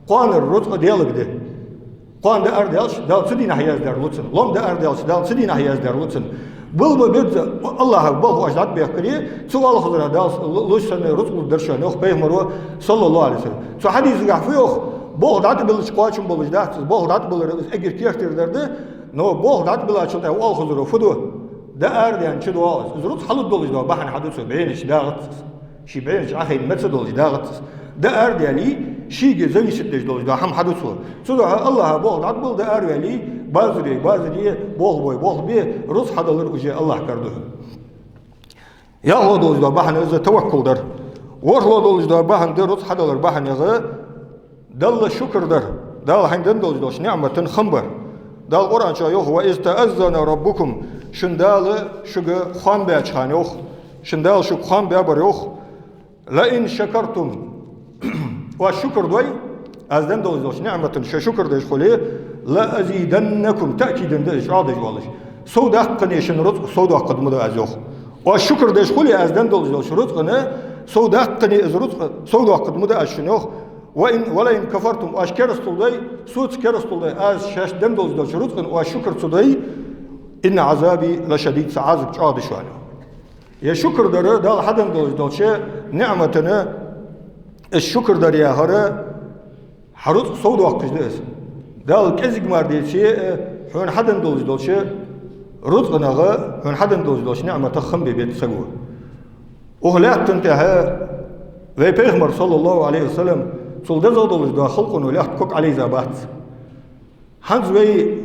Кхоанара рузкъа Даьлага да. Кхоана дӀаарадаьлча, Дала цу дийнахьа яздаьр лу цунна. Лом дӀаарадаьлча, Дала цу дийнахьа яздаьр лу цунна. Балла ма безза АллахӀа болх оаш дӀатӀабехкаре, цу оалхазара Дала лу-, луш санна рузкъа лургдар шоана, йоах Пайхамара, صلى الله عليه وسلم. Цу хьадисагахь фу йоах: болх дӀатӀабиллача кхоачам болаш дац из, болх дӀатӀабиллар из эггара кертера дар да, но болх дӀатӀабиллачул тӀехьагӀа оалхазаро фу ду? ДӀаарадаьнна чудоагӀа из. Из рузкъа хьалургдолаш дола бахьан хьаду цо, бӀенаш дагӀац из. Ший бӀенаш Ӏохайна меца долаш дагӀац из. ДӀаарадаьле, шийга зависит деш долаш дола хӀама хьаду цо. Цудухьа АллахӀа болх дӀатӀабилла дӀаараваьле, базаре, базаре, болх бой, болх бе, рузкъа хьадалар уже АллахӀа кара да хьона. ЯлхлагӀа долаш дола бахьан из таваккул дар. ВорхӀлагӀа долаш дола бахьан да, рузкъа хьадалара бахьанех Далла шукр дар, Дала хьайна денна долаш долча ниӀмата хам бар. Дала Къуръан чу йоах: «وإذ تأذن ربكم», шун Дала шуга хоам баьча хана, йоах. Шун Дала шуга хоам баьбар, йоах: «لئن شكرتم», оаш шукр дой, аз денна долаш долча ниӀмата шо шукр деш хуле, «لأزيدنكم», таъкидана да из, чӀоагӀдеш волаш. Сов даккхане шун рузкъа, сов доаккхаргда ма да аз, йоах. Оаш шукр деш хуле, аз денна долаш долча рузкъана, сов даккхане из рузкъа, сов доаккхаргда ма да аз шун, йоах. «وإن، ولئن كفرتم», оаш керастал дой, соца керастал дой, аз шоашта денна долаш долча рузкъана оаш шукр ца дой, «إن عذابي لشديد», са Ӏазап чӀоагӀа да шоана. Е шукр дар, Дала хьаденна долаш долча ниӀмата, из шукр дар яхар, хьа рузкъа сов доаккхаш да из. Дала кӀезига мара деце а, хьона хьаденна долаш долча рузкъанах, хьона хьаденна долаш долча ниӀматах хам бе беза саго. Укх лаьттан тӀа вай Пайхамар, صلى الله عليه وسلم, цул дезагӀа долаш дола халкъо лаьтта ког Ӏолайза бац. ХӀанз вай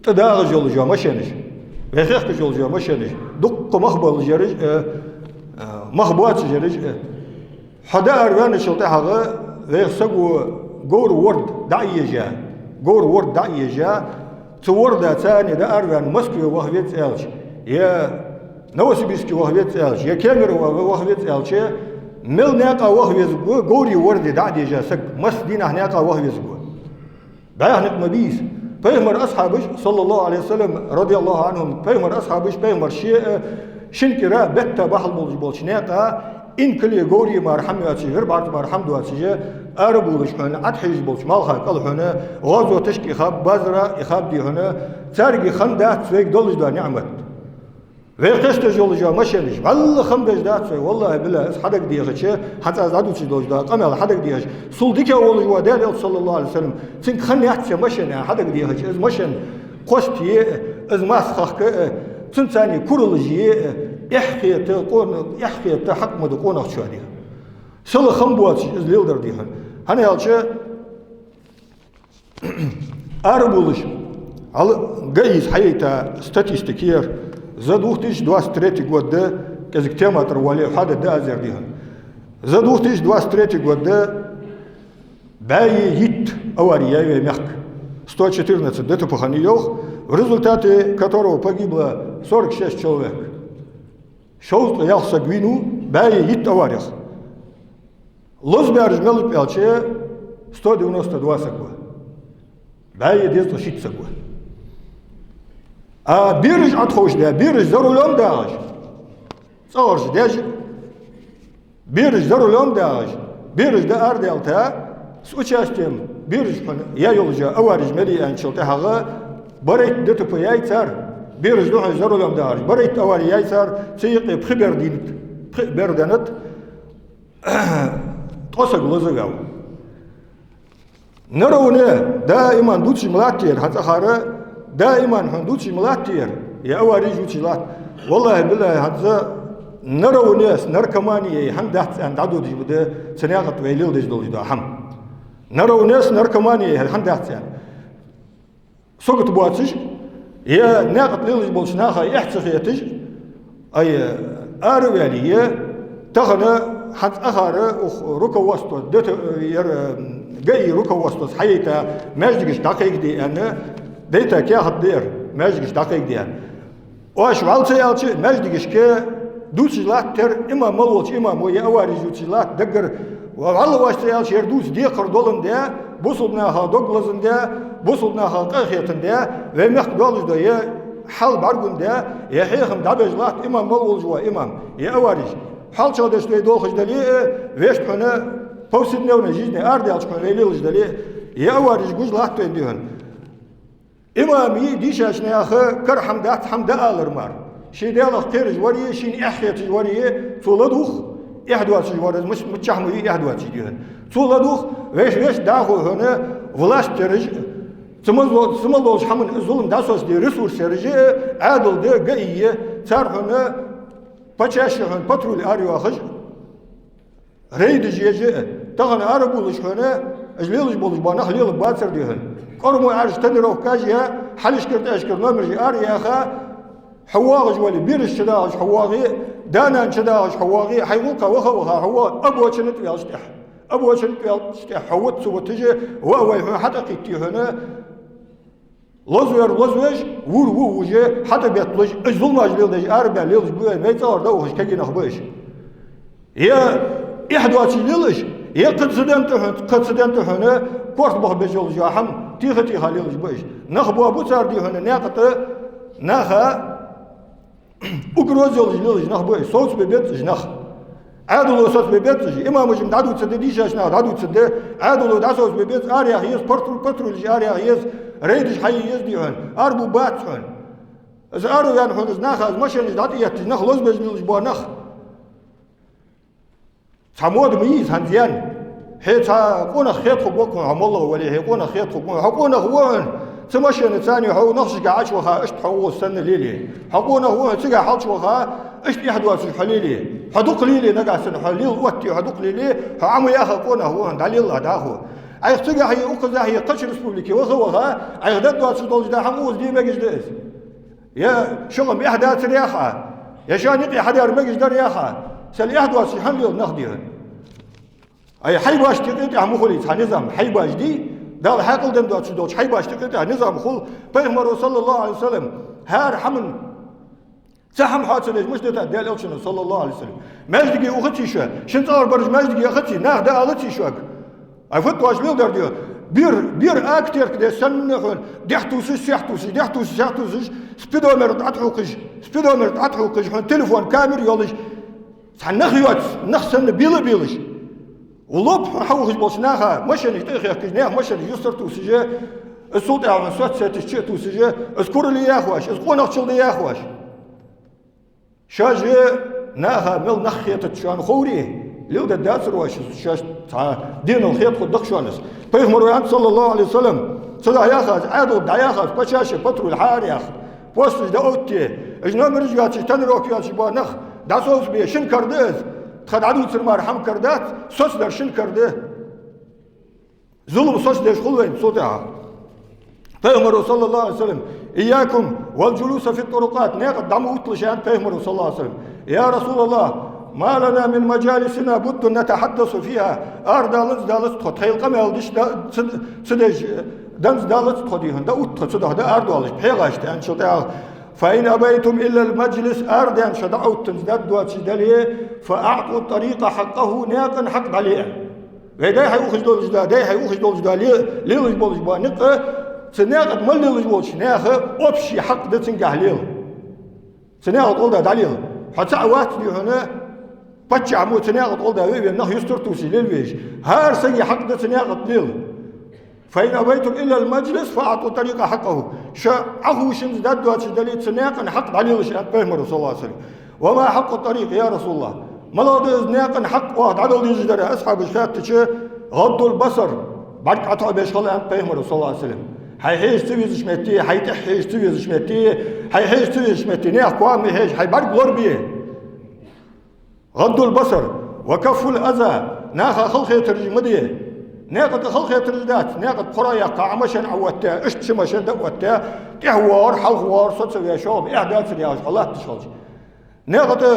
тӀадагӀаш йолаш йола машенаш, вай хехкаш йолаш йола машенаш, дукха мах болаш яраш, э, э, мах боацаш яраш, э. Хьо дӀаараваьнначул тӀехьагӀа вай саго говра ворда дӀа а ежа, говра ворда дӀа а ежа, цу ворда царна дӀаараваьнна Москве ваха веза аьлча, е Новосибирске ваха веза аьлча, е Кемерово ваха веза аьлча, мел наькъа ваха везаргва говра ворда дӀа а дежа саг, масса дийнахьа наькъа ваха везаргва. БӀаьха никъ ма бий из. Пайхамара асхьабаш, صلى الله عليه وسلم, رضي الله عنهم, Пайхамара асхьабаш, Пайхамара ше а, шин кӀира бетта бахьал болаш болча наькъа, инкале говра мара хӀама йоацаш, вир бӀарг мара хӀама доацаш, арабувлаш хьона, Ӏад хьежаш болча малха кӀал хьона, гӀазоташка ихаб, базара ихаб дий хьона, царга хам дац вайга долаш дола ниӀмат. Вай кхесташ йолаш йола машенаш, валлахӀи, хам беш дац вай, валлахӀи, биллахӀи, из хьадагадехача, хӀанз аз дӀадувцаш долаш дола къамаьл хьадагадехача, цул дикагӀа волаш вола Даьла Элча, صلى الله عليه وسلم, цунга хам яц е машен, хьадагадехача, из машен кхост е а, из масса хахка а, цунца цхьана куралаш е а, эхь хета, къона-, эхь хета хьакъ ма да къонахчоа дий хьона. Сала хам боацаш из леладар дий хьона. ХӀана аьлча, арабувлаш, хьал-, ГАИ-с хьаяйта статистика яр, за две тысячи двадцать третий год да, кӀезига тема тӀара вале, хьадергда аз ер дий хьона. За две тысячи двадцать третий год да, бӀаьи итт авари яьй вай мехка. Сто четырнадцать ДТП хиннай йоах, в результате которого погибло сорок шесть человек. Шовзткъа ялх саг вийнав бӀаьи итт аварех. Лозабаьраш мел ба аьлча, сто девяносто два саг ба. БӀаьи дезткъа шийтта саг ба. А бераш Ӏотховшадаь, бераш за рулём дагӀаш, цӀагӀараш даьш, бераш за рулём дагӀаш, бераш дӀаарадаьлча, С участием бераш хьона яь йолаш йола авареш мел я аьнначул тӀехьагӀа, барайтта ДТП яьй цар, бераш да хьона за рулем дахараш, барайтта авари яьй цар, цу юкъе пхи бер дийнат, пхи бер деннад, ткъо саг лозаваьв. Наравне даиман дувцаш ма латтар хьа цӀагӀара, даиман хьона дувцаш ма латтар, е авареш дувцаш латт. ВаллахӀи, биллахӀи, хӀанз наравне с наркоманией хӀана дац аьнна дӀадодаш ма да цу наькъа тӀа вай леладеш долаш дола хӀама. Наравне с наркоманией хӀана дац аьнна. Сагот боацаш, е наькъа тӀа лелаш болча наха эхь ца хеташ, ай, ара а ваьле, тахан хӀанз цӀагӀара ух руководство, дата, ер, ГАИ руководствос хьаяйта маьждигашка дӀакхайкаде аьнна, дайта каьхат да ер, маьждигашка дӀакхайкаде аьнна. Оаш вӀалла ца аьлча, маьждигашка дувцаш латт ер, имам мел волча имамо е авареш дувцаш латт, даггара вӀалла оаш ца аьлча, ер дувца декхар доландаь, бусалба наха дог лазандаь, бусалба наха къахетандаь, вай мехка долаш дола е хьал бӀаргагундаь, е хьехам дӀабеш латт имам мел волаш вола имам, е авареш. ХьалчагӀдеш вай долхаш дале а, вешта хьона повседневной жизни арадаьлча хьона вай лелаш дале а, е авареш гуш латт вайна, дий хьона. Имам е дийшача наха кара хӀама дац хӀама дӀаалар мара. Ший Даьлах кхераш вар е, шийна эхь хеташ вар е, цо ладувгӀ, эхь доацаш вар из, мис-, миччахьа ма вий эхь доацаш, дий хьона. Цо ладувгӀ, вешта-вешта дӀахо хьона власть яраш, цу мел до-, цу мел долча хӀаман зулам дӀасоцаде ресурс яраш, Ӏаьдал да, ГАИ я, цар хьона почаще хьона патруль арайоахаш, рейдаш еш а, тахан арабувлаш хьона, уж лелаш болаш бола нах лелабацар, дий хьона. КӀормо Ӏаьржа тонировкаш а яь, хьалхашкара тӀехьашкара номераш араяьха, хьо воагӀаш вале, бераш чудагӀаш хьо воагӀе, да-нана чудагӀаш хьо воагӀе, хьай гӀулакха ваха а ваха хьо воагӀе, обочина тӀа ваьлча тӀехьа. Обочина тӀа ваьлча тӀехьа хьо вуц ца вуташ, ва а вай хьона хьатӀакхийтте хьона, лозавар лозавеш, вувр вувш, хьатӀабетталуш, уж зуламаш леладеш, арабаьнна лелаш ба вай, вай цӀагӀара дӀаухаш кагий нах ба уж. Е эхь доацаш лелаш, е кхы цу ден тӀа хьона, кхы цу ден тӀа хьона, корта баха беза йолаш йола хӀама, теха-теха лелаш ба уж. Нах боабу цар, дий хьона, наькъа тӀа наха угроза йолаш лелаш нах ба уж, совцабе беза уж нах. Ӏаьдало соцабе беза уж, имамаша-м дӀадувцаргда, дийшача наха дӀадувцаргда, Ӏаьдало дӀасовцабе беза, араяха еза, патру-, патрулаш араяха еза, рейдаш хьае еза, дий хьона, арабувлабац хьона. Из араваьнна хьона из наха, из машенаш дӀатӀаетташ, нах лозабеш лелаш бола нах. Цхьа мода ма йий из хӀанз яьнна. Хье цхьа къонах хет хургва-кх хьона, хьо моллагӀа вале, хье къонах хет хургва хьона. Хьо къонах ва хьона, цу машенаца хьо нохчашка Ӏочуваха, иштта хьо гӀо санна лелае. Хьо къонах ва хьона, цига хьалчуваха, иштта эхь доацаш хьо лелае. Хьо дукха лелае нагахьа санна, хьо лела отте, хьо дукха лелае, хьо Ӏа ма яха къонах ва хьона, дӀалелалахь дӀахо. Ӏайха цигахьеи укхазахьеи кхыча республике ваха а ваха, Ӏайха дагадоацаш долаш да хӀама укхаза де мегаш да из. Е шуга-м эхь дацар яха, е шоана юкъе хьадар мегаш дар яха, сел эхь доацаш хӀама лела нах, дий хьона. Ай, хьайбашта юкъе тӀехьа ма хулий цхьа низам, хьайбаш дий, Дала хьаькъал денна доацаш долча хьайбашта юкъе тӀехьа низам хул. Пайхамаро, صلى الله عليه وسلم, хӀара хӀаман, цхьа хӀама хьоаца деш мишта дитад Даьла Элчано, صلى الله عليه وسلم. Маьждиге ухаций шо, шун цӀагӀара бараш маьждиге яхаций, наха дӀаалаций шуга. Ай, фу тош леладар, дий хьона. Бер, бер актерка де санна хьона, дехьа тувсаш, сехьа тувсаш, дехьа тувсаш, сехьа тувсаш, спидометр тӀа тӀахьувкхаш, спидометр тӀа тӀахьувкхаш, хьона телефон камера йолаш, цхьа нах йоаца, нах санна бела а белаш. Лоп хьо хьаухаш болча наха машенаш тӀа а хехкаш, наьха машенаш юстара тувсаш, из цул тӀехьа хьона соцсеташ чу а тувсаш, из курале яхаш, из къонахчал да яхаш. Шоаш наха мел нах хетац шоана ховре, леладергдацар оаш из, шоашта цхьа денал хетаргда шоана из. Пайхамаро аьннад, صلى الله عليه وسلم, цу дӀаяхача, Ӏаьдала дӀаяхача, почаще патруль хьаараяха, посташ дӀаотте, уж номераш йоацаш, тонировка йоацаш бола нах дӀасовцабе, шун кара да из, тха дӀадувцар мара хӀама кара дац, соцадар шун кара да. Зулам соцадеш хул вайна цул тӀехьа. Пайхамаро, صلى الله عليه وسلم: «إياكم والجلوس في الطرقات», наькъа тӀа дӀа ма отталаш, аьннад Пайхамаро, صلى الله عليه وسلم. «يا رسول الله، ما لنا من مجالسنا بد نتحدث فيها». Арадаланза далац тхо, тхоайла къамаьл деш да-, ца, ца деш данза далац тхо, дий хьона, дӀаотт тхо цудухьа, дӀаарадоалаш пхьегӀашта, аьнначул тӀехьа: «فإن أبيتم إلا المجلس», арадаьнна шо дӀаоттанза даргдоацаш дале, «فأعطوا الطريق حقه», наькъан хьакъ дӀале. Вай дай хьай ухаш долаш да, дай хьай ухаш долаш да, ле-, лелаш болаш ба никъ, цу наькъа тӀа мел лелаш болча наьха общий хьакъ да, цунгахьа лела. Цу наькъа тӀа гӀолла да дӀалела. Хьо цаӀ вац, дий хьона, Паччахьа мо цу наькъа тӀа гӀолла ве а вена, нах юстара тувсаш лела везаш. ХӀара сага хьакъ да цу наькъа тӀа лела. «فإن أبيتم إلا المجلس فأعطوا الطريق حقه». Шо Ӏохувшанза даьд доацаш дале, цу наькъан хьакъ дӀалелаш, аьннад пайхамаро, саллаллахӀу Ӏалайхи ва саллам. «وما حق الطريق يا رسول الله؟» Малагӏа да из наькъан хьакъ, оаха дӀадала дезаш дар, асхьабаша хаьттача, «غض البصر», бӀарг Ӏотоабеш хила, аьннад пайхамаро, саллаллахӀу Ӏалайхи ва саллам. Хьай хьежа ца везача метте, хьай тӀехьа хьежа ца везача метте, хьай хьежа ца везача метте, наьха коа ма хьежа, хьай бӀарг лорабе. «غض البصر وكف الأذى», наха халахетараш ма де. Наькъа тӀа халахетараш дац, наькъа тӀа пхьора яьккха, Ӏа машен Ӏооттадаь, иштта ши машен дӀаоттадаь, тӀехьа воагӀар, хьалха воагӀар, со ца веш, шоана эхь дацар яхаш, хьо латташ хилча. Наькъа тӀа,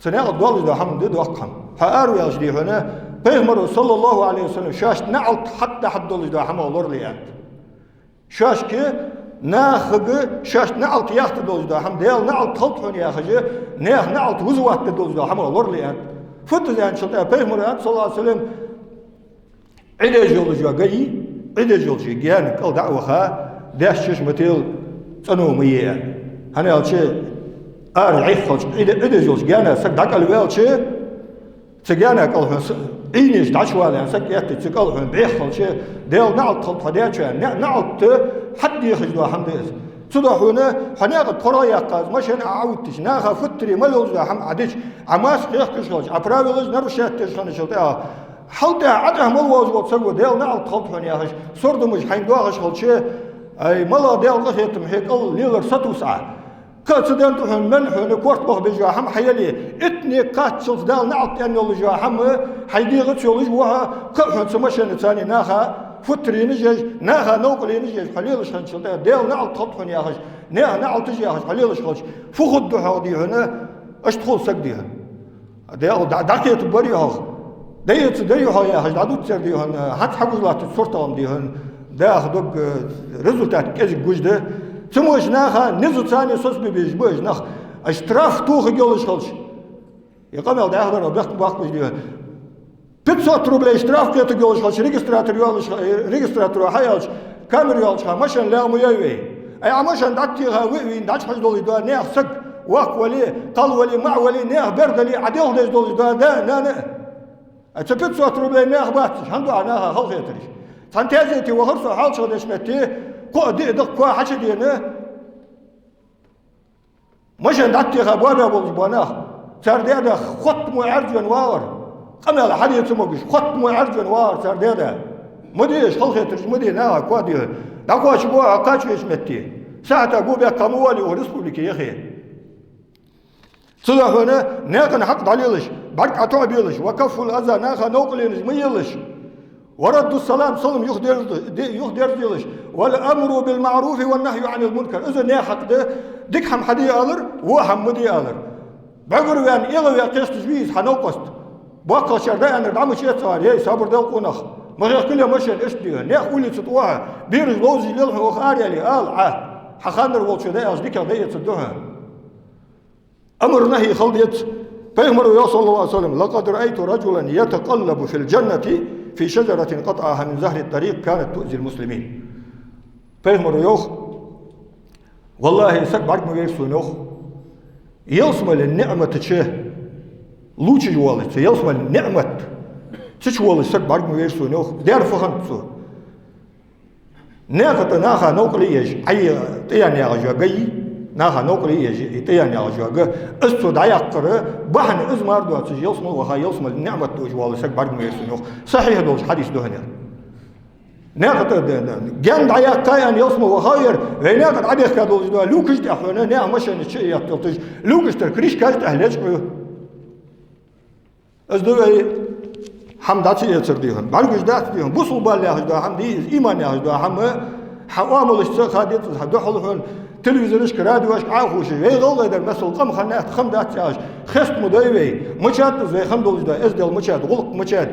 цу наькъа тӀа долаш да хӀама да доккха хӀама. Хьо араваьлча, дий хьона, пайхамаро, саллаллахӀу Ӏалайхи ва саллам, шоашта наьӀалт хьатӀадахьаргдолаш да хӀама лорале, аьннад. Шоашка, нахага шоашта наьӀалт яхийтаргдолаш да хӀама, Даьла наьӀалт хилда хьона яхаш, наьха наьӀалт вузаваттаргдолаш да хӀама лорале, аьннад. Фуд из аьнначул тӀехьагӀа пайхамаро аьннад, саллаллахӀу Ӏалайхи ва саллам, Ӏи деш йолаш йола гаи, Ӏи деш йолча гаьна кӀал дӀа а ваха, даьша чу ма телла цӀено ма е, аьннад. ХӀана аьлча, ара Ӏеххалча, Ӏи де-, Ӏи деш йолча гаьна саг дӀакӀалваьлча, цу гаьна кӀал хьона с-, Ӏийнеш дӀачувала, аьнна, саг кхетта, цу кӀал хьона бӀеххалча, Даьла наьӀалт хилда хьо даьчоа, наьӀ-, наьӀалт хьатӀадехаш да хӀама да из. Цудухьа хьона, хьо наькъа тӀа пхьора яьккха, из машен Ӏооттадича, наха футтаре мел йолаш да хӀама Ӏодича, Ӏа маска хехкаш хилча, Ӏа правилаш нарушать деш хинначул тӀехьагӀа, хьал тӀехьа Ӏа тӀехьа мел воаллаш вола саг ва, Даьла наьӀалт хилда хьона яхаш, сурдамаш хьайна доахаш хилча, ай, мала Даьла къахетам хье кӀал лелар сатувс Ӏа. Кхы а цу ден тӀа хьона мел хьона корта баха беза хӀама хьаяле, иттанега кхаччалца Даьла наьӀалт аьнна йолаш йола хӀама хьай дегӀаца йолаш ва хьо, кхы а хьона цу машенаца наха футтаренаш еш, наха новкъарлонаш еш хьо лелаш хинначул тӀехьагӀа, Даьла наьӀалт хилда хьона яхаш, наьха наьӀалташ яхаш хьо лелаш хилча, фу хургда хьогӀ, дий хьона, иштта хул саг, дий хьона. Даьла дӀа-, дӀакхетаргбарий хьогӀ? ДӀаэцаргдарий хьогӀ яхаш, дӀадувцар, дий хьона, хӀанз хьагуш латтача суртал-м, дий хьона, даха дог, э, результат кӀезига гуш да. Цу мо уж наха низаца а соцабе безаш ба уж нах, а штраф тохаргйолаш хилча. Е къамаьл дӀахьош дар бехк баккхаш, дий хьона. Пятьсот рублей штраф кхетаргйолаш хилча, регистратор йоаллаш, э, регистраторо хьааьлча, камера йоаллача хана машен лаьгӀа ма йой вай. Ай, Ӏа машен дӀатӀатеха, ве а вийна, дӀачухьаш долаш да наьха саг, воккха вале, кхалла вале, маӀа вале, наьха бер дале, Ӏа делха деш долаш да да, нана а. Ай, цу пятьсот рублей наьха бац уж, хӀана ду Ӏа наха халахетараш? Цхьан тезете вахар со хьалчагӀа деча метте, кхоъ-диъ дакъа коа хьачу дена, машен дӀатӀатеха боабаь болаш ба нах. Цар даь-да хотта мо Ӏаьржа вена вагӀар. Къамаьл хьаде ца могаш, хотта мо Ӏаьржа вена вагӀар цар даь-да. Ма де уж халахетараш, ма де, наха коа де. ДӀакхоачаргва Ӏа кхача веча метте. Сахьата го баьккха ма воалий укх республике яхе. Цудухьа хьона наькъан хьакъ дӀалелаш, бӀарг Ӏотоабелаш, «وكف الأذى», наха новкъарлонаш ма елаш. «ورد السلام», салам юхадерз-, де-, юхадерзаделаш. «والأمر بالمعروف والنهي عن المنكر». Из наьха хьакъ да, дика хӀама хьаде алар, во хӀама ма де алар. БӀаргаваьнна, эгӀаваь кхесташ вий из хьа новкъост? БоккхагӀчар дӀааьннар дӀа ма чу эццахьара, эй, сабар дала, къонах. Ма хехкале машен, иштта де. Наьха улица тӀа ваха, бераш ловзаш лела хьона, ваха араяле, ала Ӏа. Хьа ханнар волчо дӀааьлча, дикагӀа дӀаэцаргда хьона. Амр-нахьи хила деза. Пайхамаро йоах, саллаллахӀу Ӏалайхи ва саллам: «لقد رأيت رجلا يتقلب في الجنة في شجرة قطعها من ظهر الطريق كانت تؤذي المسلمين». Пайхамаро йоах: «ВаллахӀи, саг бӀарга ма вайра сона, — йоах, — ялсмален ниӀмата чу лувчаш волаш, цу ялсмален ниӀмат, цу чу волаш саг бӀарга ма вайра сона, — йоах, — дер фу хиннад цо». Наькъа тӀа наха новкъарло еш, Ӏай тӀаяьнна ягӀаш йола га, наха новкъарло еш, тӀаяьнна ягӀаш йола га, из цо дӀаяккхара бахьан из мара доацаш, ялсмала ваха, ялсмален ниӀмат дуаш вола саг бӀарга ма вайра сона, йоах. Сахьихь долаш хьадис да хьона ер. Наькъа тӀа д-, д-, гаьна дӀаяккха аьнна ялсмала вахар ер, вай наькъа тӀа Ӏобехка долаш дола люкаш тӀа хьона, наьха машенаш чу а етталуш, люкаш тӀара крышкаш тӀа лечкъа ю. Из да вай хӀама дӀа ца эцар, дий хьона. БӀаргагуш дац, дий хьона. Бусалба бала яхаш дола хӀама дий из, иман яхаш дола хӀама. Хьа оамалашца а ха деза, хьа духьал хьона телевизорашка, радиошка Ӏохувшаш, вай гӀалгӀай дар, масала, къам хиннад, хӀама дац яхаш, хеста ма дой вай. Мичад из вай хинна долаш дола эздел, мичад, гӀулакх мичад,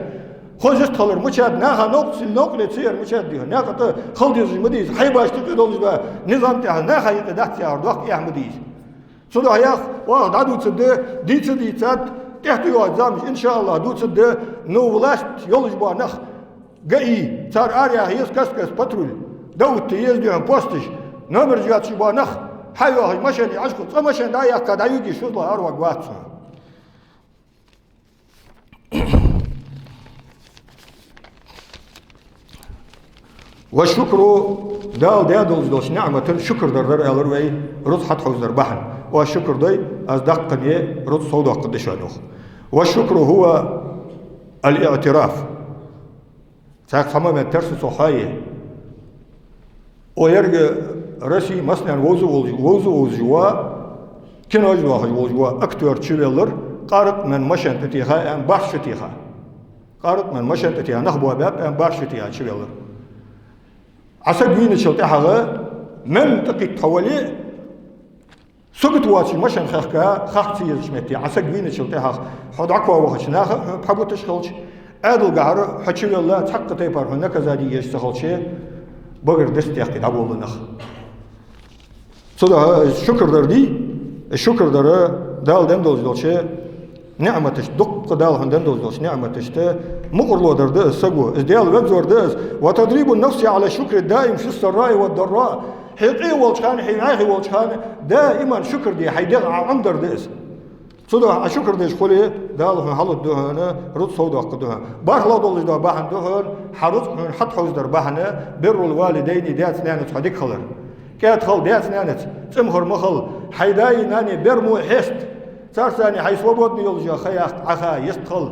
хоза йистхилар мичад, наха новкъа ца, новкъарле ца яр мичад, дий хьона. Наькъа тӀа хила дезаш ма дий из, хьайбашта юкъе долаш дола низам тӀехьа наха юкъе дац яхар, доккха эхь ма дий из. Цудухьа йоах, оаха дӀадувцаргда, дийца а дийцад, тӀехьа тӀайоагӀача заманчу, иншааллахӀ, дувцаргда, ну, власть йолаш бола нах, ГАИ, цар араяха еза каст-каста патруль, дӀаотта еза, дий хьона, посташ, номераш йоацаш бола нах, хьайоахаш машен Ӏашкъу, цкъа машен дӀа а яьккха, дӀаюгий шозлагӀа араваргвац хьона. والشكر, Дала даь долаш долча ниӀмата шукр дар дар аьлар вай, рузкъа хьатӀахьовзадар бахьан. Оаш шукр дой, аз даккха е рузкъа совдоаккхаргда шоана, йоах. والشكر هو الاعتراف. Цхьаькха цхьа момент тара са цох хьае. О, еррига Россе массанена вовза волаш, вовза вовзаш вола, кинош доахаш волаш вола актёр чувеллар, къаракъ мел машен тӀатеха аьнна, бархӀ шу теха. Къаракъ мел машен тӀатеха, нах боабаьб аьнна, бархӀ шу теха чувеллар. Ӏа саг вийначул тӀехьагӀа, мел тӀакхийтта хьо вале а, сагот воацаш машен хехка, хахка ца езача метте, Ӏа саг вийначул тӀехьагӀа, хьо дӀакхоачавахача наха а хьона пхьа буташ хилча, Ӏаьдалгахьара хьо чувелла, цхьаккха тайпара хьона наказани еш ца хилча, багара дерст текхе дӀаболалу нах. Цудухьа шукр дар дий, шукр дар Дала денна долаш долча ниӀматашта, дуккха Дала хьона денна долаш долча ниӀматашта мукӀарло дар да из саго, из Даьла везар да из. وتدريب النفس على الشكر الدائم في السراء والضراء. Хьо къе волча хана, хьо вӀаьхий волча хана даиман шукр де хьай дегӀ Ӏомадар да из. Цудухьа Ӏа шукр деш хуле, Дала хьона хьалургда хьона, рузкъа совдоаккхаргда хьона. БархӀлагӀа долаш дола бахьан да хьона, хьа рузкъа хьона хьатӀахьовзадар бахьан, بر الوالدين, даьца-наьнаца хьо дика хилар. КӀаьда хила даьца-наьнаца, цӀимхар ма хила, хьай даи нанеи бер мо хьеста. Царца цхьана хьай свободни йолаш йола ха яккха, Ӏа ха йистхила.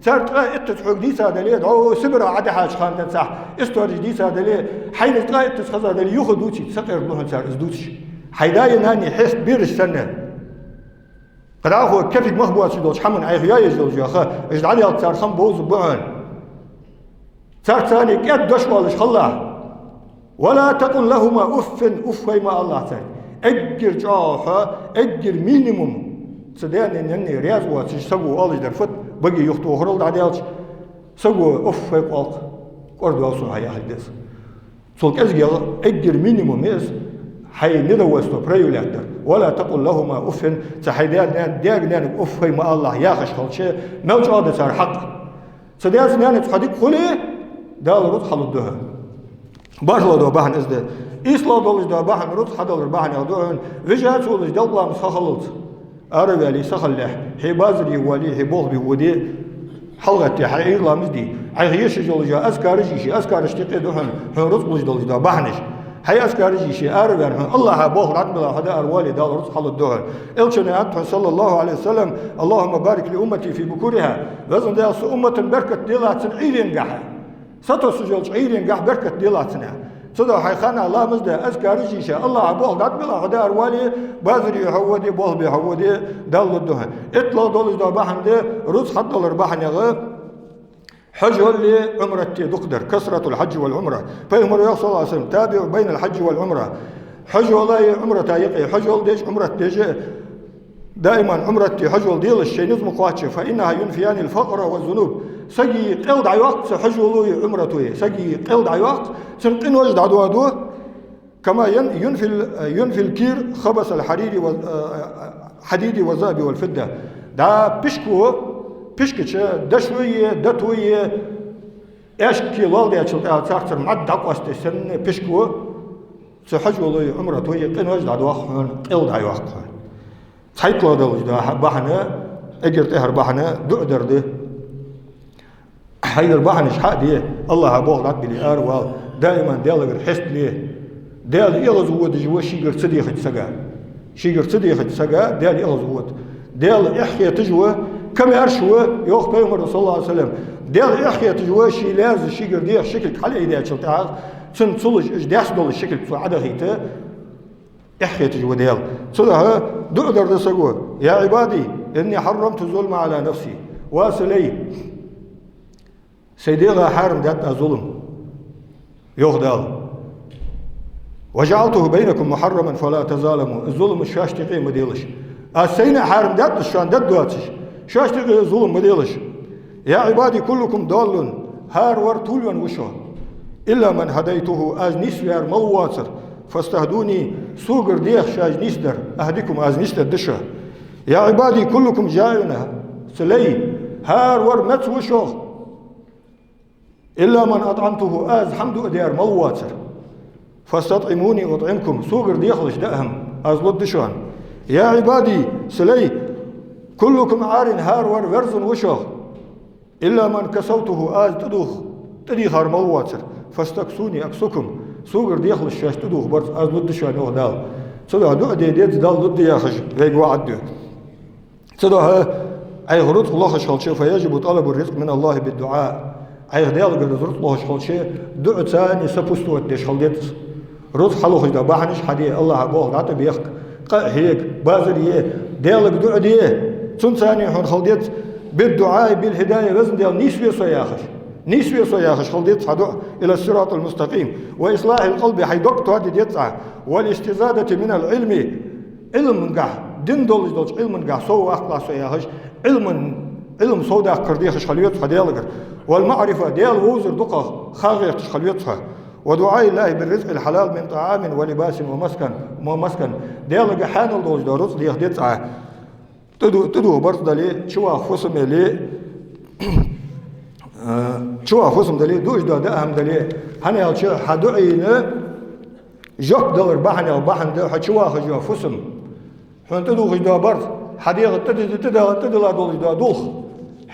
Цар ткъаь иттаза хьога дийца дале, дӀо Сибаре Ӏа дӀахьоча хана денз цхьа истореш дийца дале, хьайна ткъаь иттаза хеза дале, юха дувцийта, сакъердалу хьона цар из дувцаш. Хьай даи нанеи хьеста бераш санна. КхыдӀахо кепиг мах боацаш долча хӀаман Ӏайха йоаеш долаш йола ха, уж дӀаделча цар хам бовзаргба хьона. Царца цхьана кӀаьда дош оалаш хилалахь. ولا تقل لهما أف, уф хой ма алалахь царга. Эггара чӀоагӀа хьо, эггара минимум, цу даьи нанеи раьза воацаш саго оалаш дар фуд, баге юхатохарал дӀадаьлча, саго уф хой, кӀоалг, кӀордаваьв сона хьо яхилга да из. Цул кӀезигагӀа, эггара минимум я из, хьай недовольство проявлять дар. ولا تقل لهما أف, цу хьай даьга-наьн-, даьга-наьнага уф хой ма алалахь яхаш хилча, мел чӀоагӀа да цар хьакъ. Цу даьца-наьнаца хьо дика хуле, Дала рузкъа хьалургда хьона. БархӀлагӀа дола бахьан из да. ИйслагӀа долаш дола бахьан, рузкъа хьадалара бахьанех да хьона, вижа ца волаш делкъа ламаз ха хиллалца. Ара а ваьле, сахиллалехь, хьо базаре воале, хьо болх бе воде, хьалгӀатте, хьай Ӏуйра ламаз де. Ӏайха еш йолаш йола азкараш йийше, азкарашта юкъе да хьона, хьона рузкъа луш долаш дола бахьанаш. Хьай азкараш йийше, ара а ваьнна, хьона АллахӀа болх дӀатӀабилла хьо дӀааравоале, Дала рузкъа хьалургда хьона. Элчано аьннад хьона, صلى الله عليه وسلم: اللهم بارك لأمتي في بكورها. Везан Даьла, са уммата беркат делахь цун Ӏуйренга. Сатувсаш йолча Ӏуйренга беркат делахь цунна. Цудухьа хьай хана ламаз де, азкараш йийше, АллахӀа болх дӀатӀабилла хьо дӀааравоале, базаре хьо воде, болх бе хьо воде, Дала лургда хьона. ИттлагӀа долаш дола бахьан да, рузкъа хьадалара бахьанех, хьажоли Ӏумрати дукха дар, كثرة الحج والعمرة. Пайхамара йоах, صلى الله عليه وسلم: تابعوا بين الحج والعمرة. Хьажолаи Ӏумрата юкъе, хьажол деш, Ӏумрат деш, даиман Ӏумрати хьажол делаш, шоай низ ма кхоачча, فإنها ينفيان الفقر والذنوب. Сага къел дӀайоаккх цу хьажолои Ӏумратои, сага къел дӀайоаккх, цун къинош дӀадоаду, كما ين-، ينفي ال-، ينفي الكير خبث الحرير و-، الحديد والذهب والفضة. Да, пишко, пишкача дошои, дотои, аьшки лоалдаьчул тӀехьагӀа царцара мӀад дӀакъоастаде санна, пишко цу хьажолои Ӏумратои къинош дӀадоаккх хьона, къел дӀайоаккх хьона. ЦхьайттлагӀа долаш дола бахьан, эггара тӀехьара бахьан дуӀа дар да. Хьайгара бахьанаш хьа а де, АллахӀа болх дӀатӀабилле аравала, даиман Даьлагара хьестале. Даьла эгӀазводаш ва шийгара ца дехача сага. Шийгара ца дехача сага Даьла эгӀазвода. Даьла эхь хеташ ва, камаьрша ва, йоах Пайхамара, صلى الله عليه وسلم. Даьла эхь хеташ ва, ший лаьза шийгара деха ши кулг хьалъайдаьчул тӀехьагӀа, цунна ца луш, уж даьсса долаш ши кулг цо Ӏодахийта, эхь хеташ ва Даьла. Цудухьа дуӀа дар да саго: يا عبادي إني حرمت الظلم على نفسي. Ва са лай, сай дегӀа хьарам даьд аз зулам, йоах Дала. وجعلته بينكم محرما فلا تظالموا. Зулам шоашта юкъе ма делаш. Аз сайна хьарам даьд, шоана даьд доацаш, шоашта юкъе зулам ма делаш. يا عبادي كلكم ضال, хӀара вар тувлавенна ва шоах. إلا من هديته, аз нийсваьр мала воацар. فاستهدوني, согара деха шоаш нийсдар. أهدكم, аз нийсдергда шоаш. يا عبادي كلكم جائع, са лай, хӀара вар меца ва шоах. إلا من أطعمته, аз хӀама дуадаьр мала воацар. فاستطعموني أطعمكم, согара дехалаш даа хӀама, аз лургда шоана. يا عبادي, са лай, كلكم عار, хӀара вар верзана ва шоах. «إلا من كسوته», аз тӀадувх, тӀадийхар мел воацар. «فاستكسوني أكسكم», согара дехалаш шоаш тӀадувха барзкъа аз лургда шоана, йоах Дала. Цудухьа дуӀа де деза Далла лургда яхаш вайга ваӀад ду. Цудухьа Ӏайха рузкъ лохаш хилча, «فيجب طلب الرزق من الله بالدعاء». Ӏайха Даьлагара рузкъ лохаш хилча, дуӀаца сопутствовать деш хила деза. Рузкъ хьалохаш дола бахьанаш хьаде, АллахӀа болх дӀатӀабехка, къа а хьега, базар е, Даьлага дуӀа де, цунца хьона хила деза. «بالدعاء بالهداية», Везан Даьла, нийсве со яхаш. Нийсве со яхаш хила деза хьа дуӀа. «إلى الصراط المستقيم». «وإصلاح القلب», хьай дог тоаде деза Ӏа. «والاستزادة من العلم». Ӏилмангахь, дин долаш долча Ӏилмангахь сов ваккхалахь со яхаш, Ӏилман, Ӏилма сов даккхар дехаш хила веза хьо Даьлагара. «والمعرفة», Даьла вовзар дукхагӀа ха гӀерташ хила веза хьо. «ودعاء الله بالرزق الحلال من طعام ولباس ومسكن، ومسكن». Даьлага хьанал долаш дола рузкъ деха деза Ӏа. ТӀаду-, тӀадувха барзкъа дале, чуваха фусам яле, а, чуваха фусам дале, дуаш дола даа хӀама дале, хӀана аьлча хьа дуӀайна жоп далар бахьанех бахьан да хьо чувахаш йола фусам. Хьона тӀадувхаш дола барзкъа, хьа дегӀа тӀади-, тӀадала, тӀадала долаш дола дулх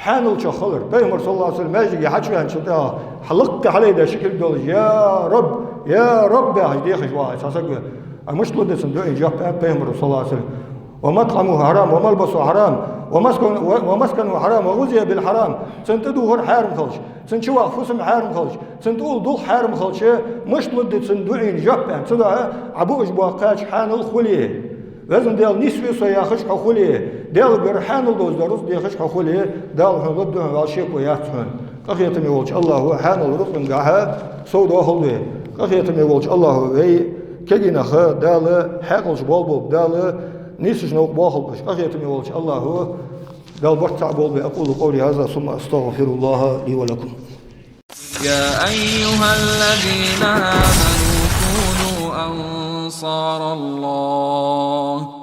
хьаналчох хилар. Пайхамар, صلى الله عليه وسلم, маьждиге хьачуваьнначул тӀехьагӀа, хьа лакха хьалайдеш ши кулг долаш: «يا رب، يا رب», яхаш дехаш вагӀа цхьа саг. А мишта лургда цун дуӀайна жоп, аьннад Пайхамара, صلى الله عليه وسلم: «ومطعمه حرام، وملبسه حرام، ومسكن-، و-، ومسكنه حرام، وغذي بالحرام». Цун тӀадувхар хьарам хилча, цун чуваха фусам хьарам хилча, цун тӀадала дулх хьарам хилча, мишта лургда цун дуӀайна жоп, аьнна. Цудухьа Ӏа буаш бола кхача хьанал хуле, Везан Даьла, нийсве со яхаш хьо хуле, Даьлагара хьанал долаш дола рузкъ дехаш хьо хуле, Дала хьона лургда хьона, вӀалла шеко яц хьона. Къахетаме волча АллахӀа хьанал рузкъангахьа сов доахалда вай. Къахетаме волча АллахӀа вай кегий нах Дала хьаькъалца болба, Дала нийсача новкъа боахалба уж. Къахетаме волча АллахӀа Дала барт цхьа болба вай. أقول قولي هذا ثم أستغفر الله لي ولكم. يا أيها الذين آمنوا كونوا أنصار الله.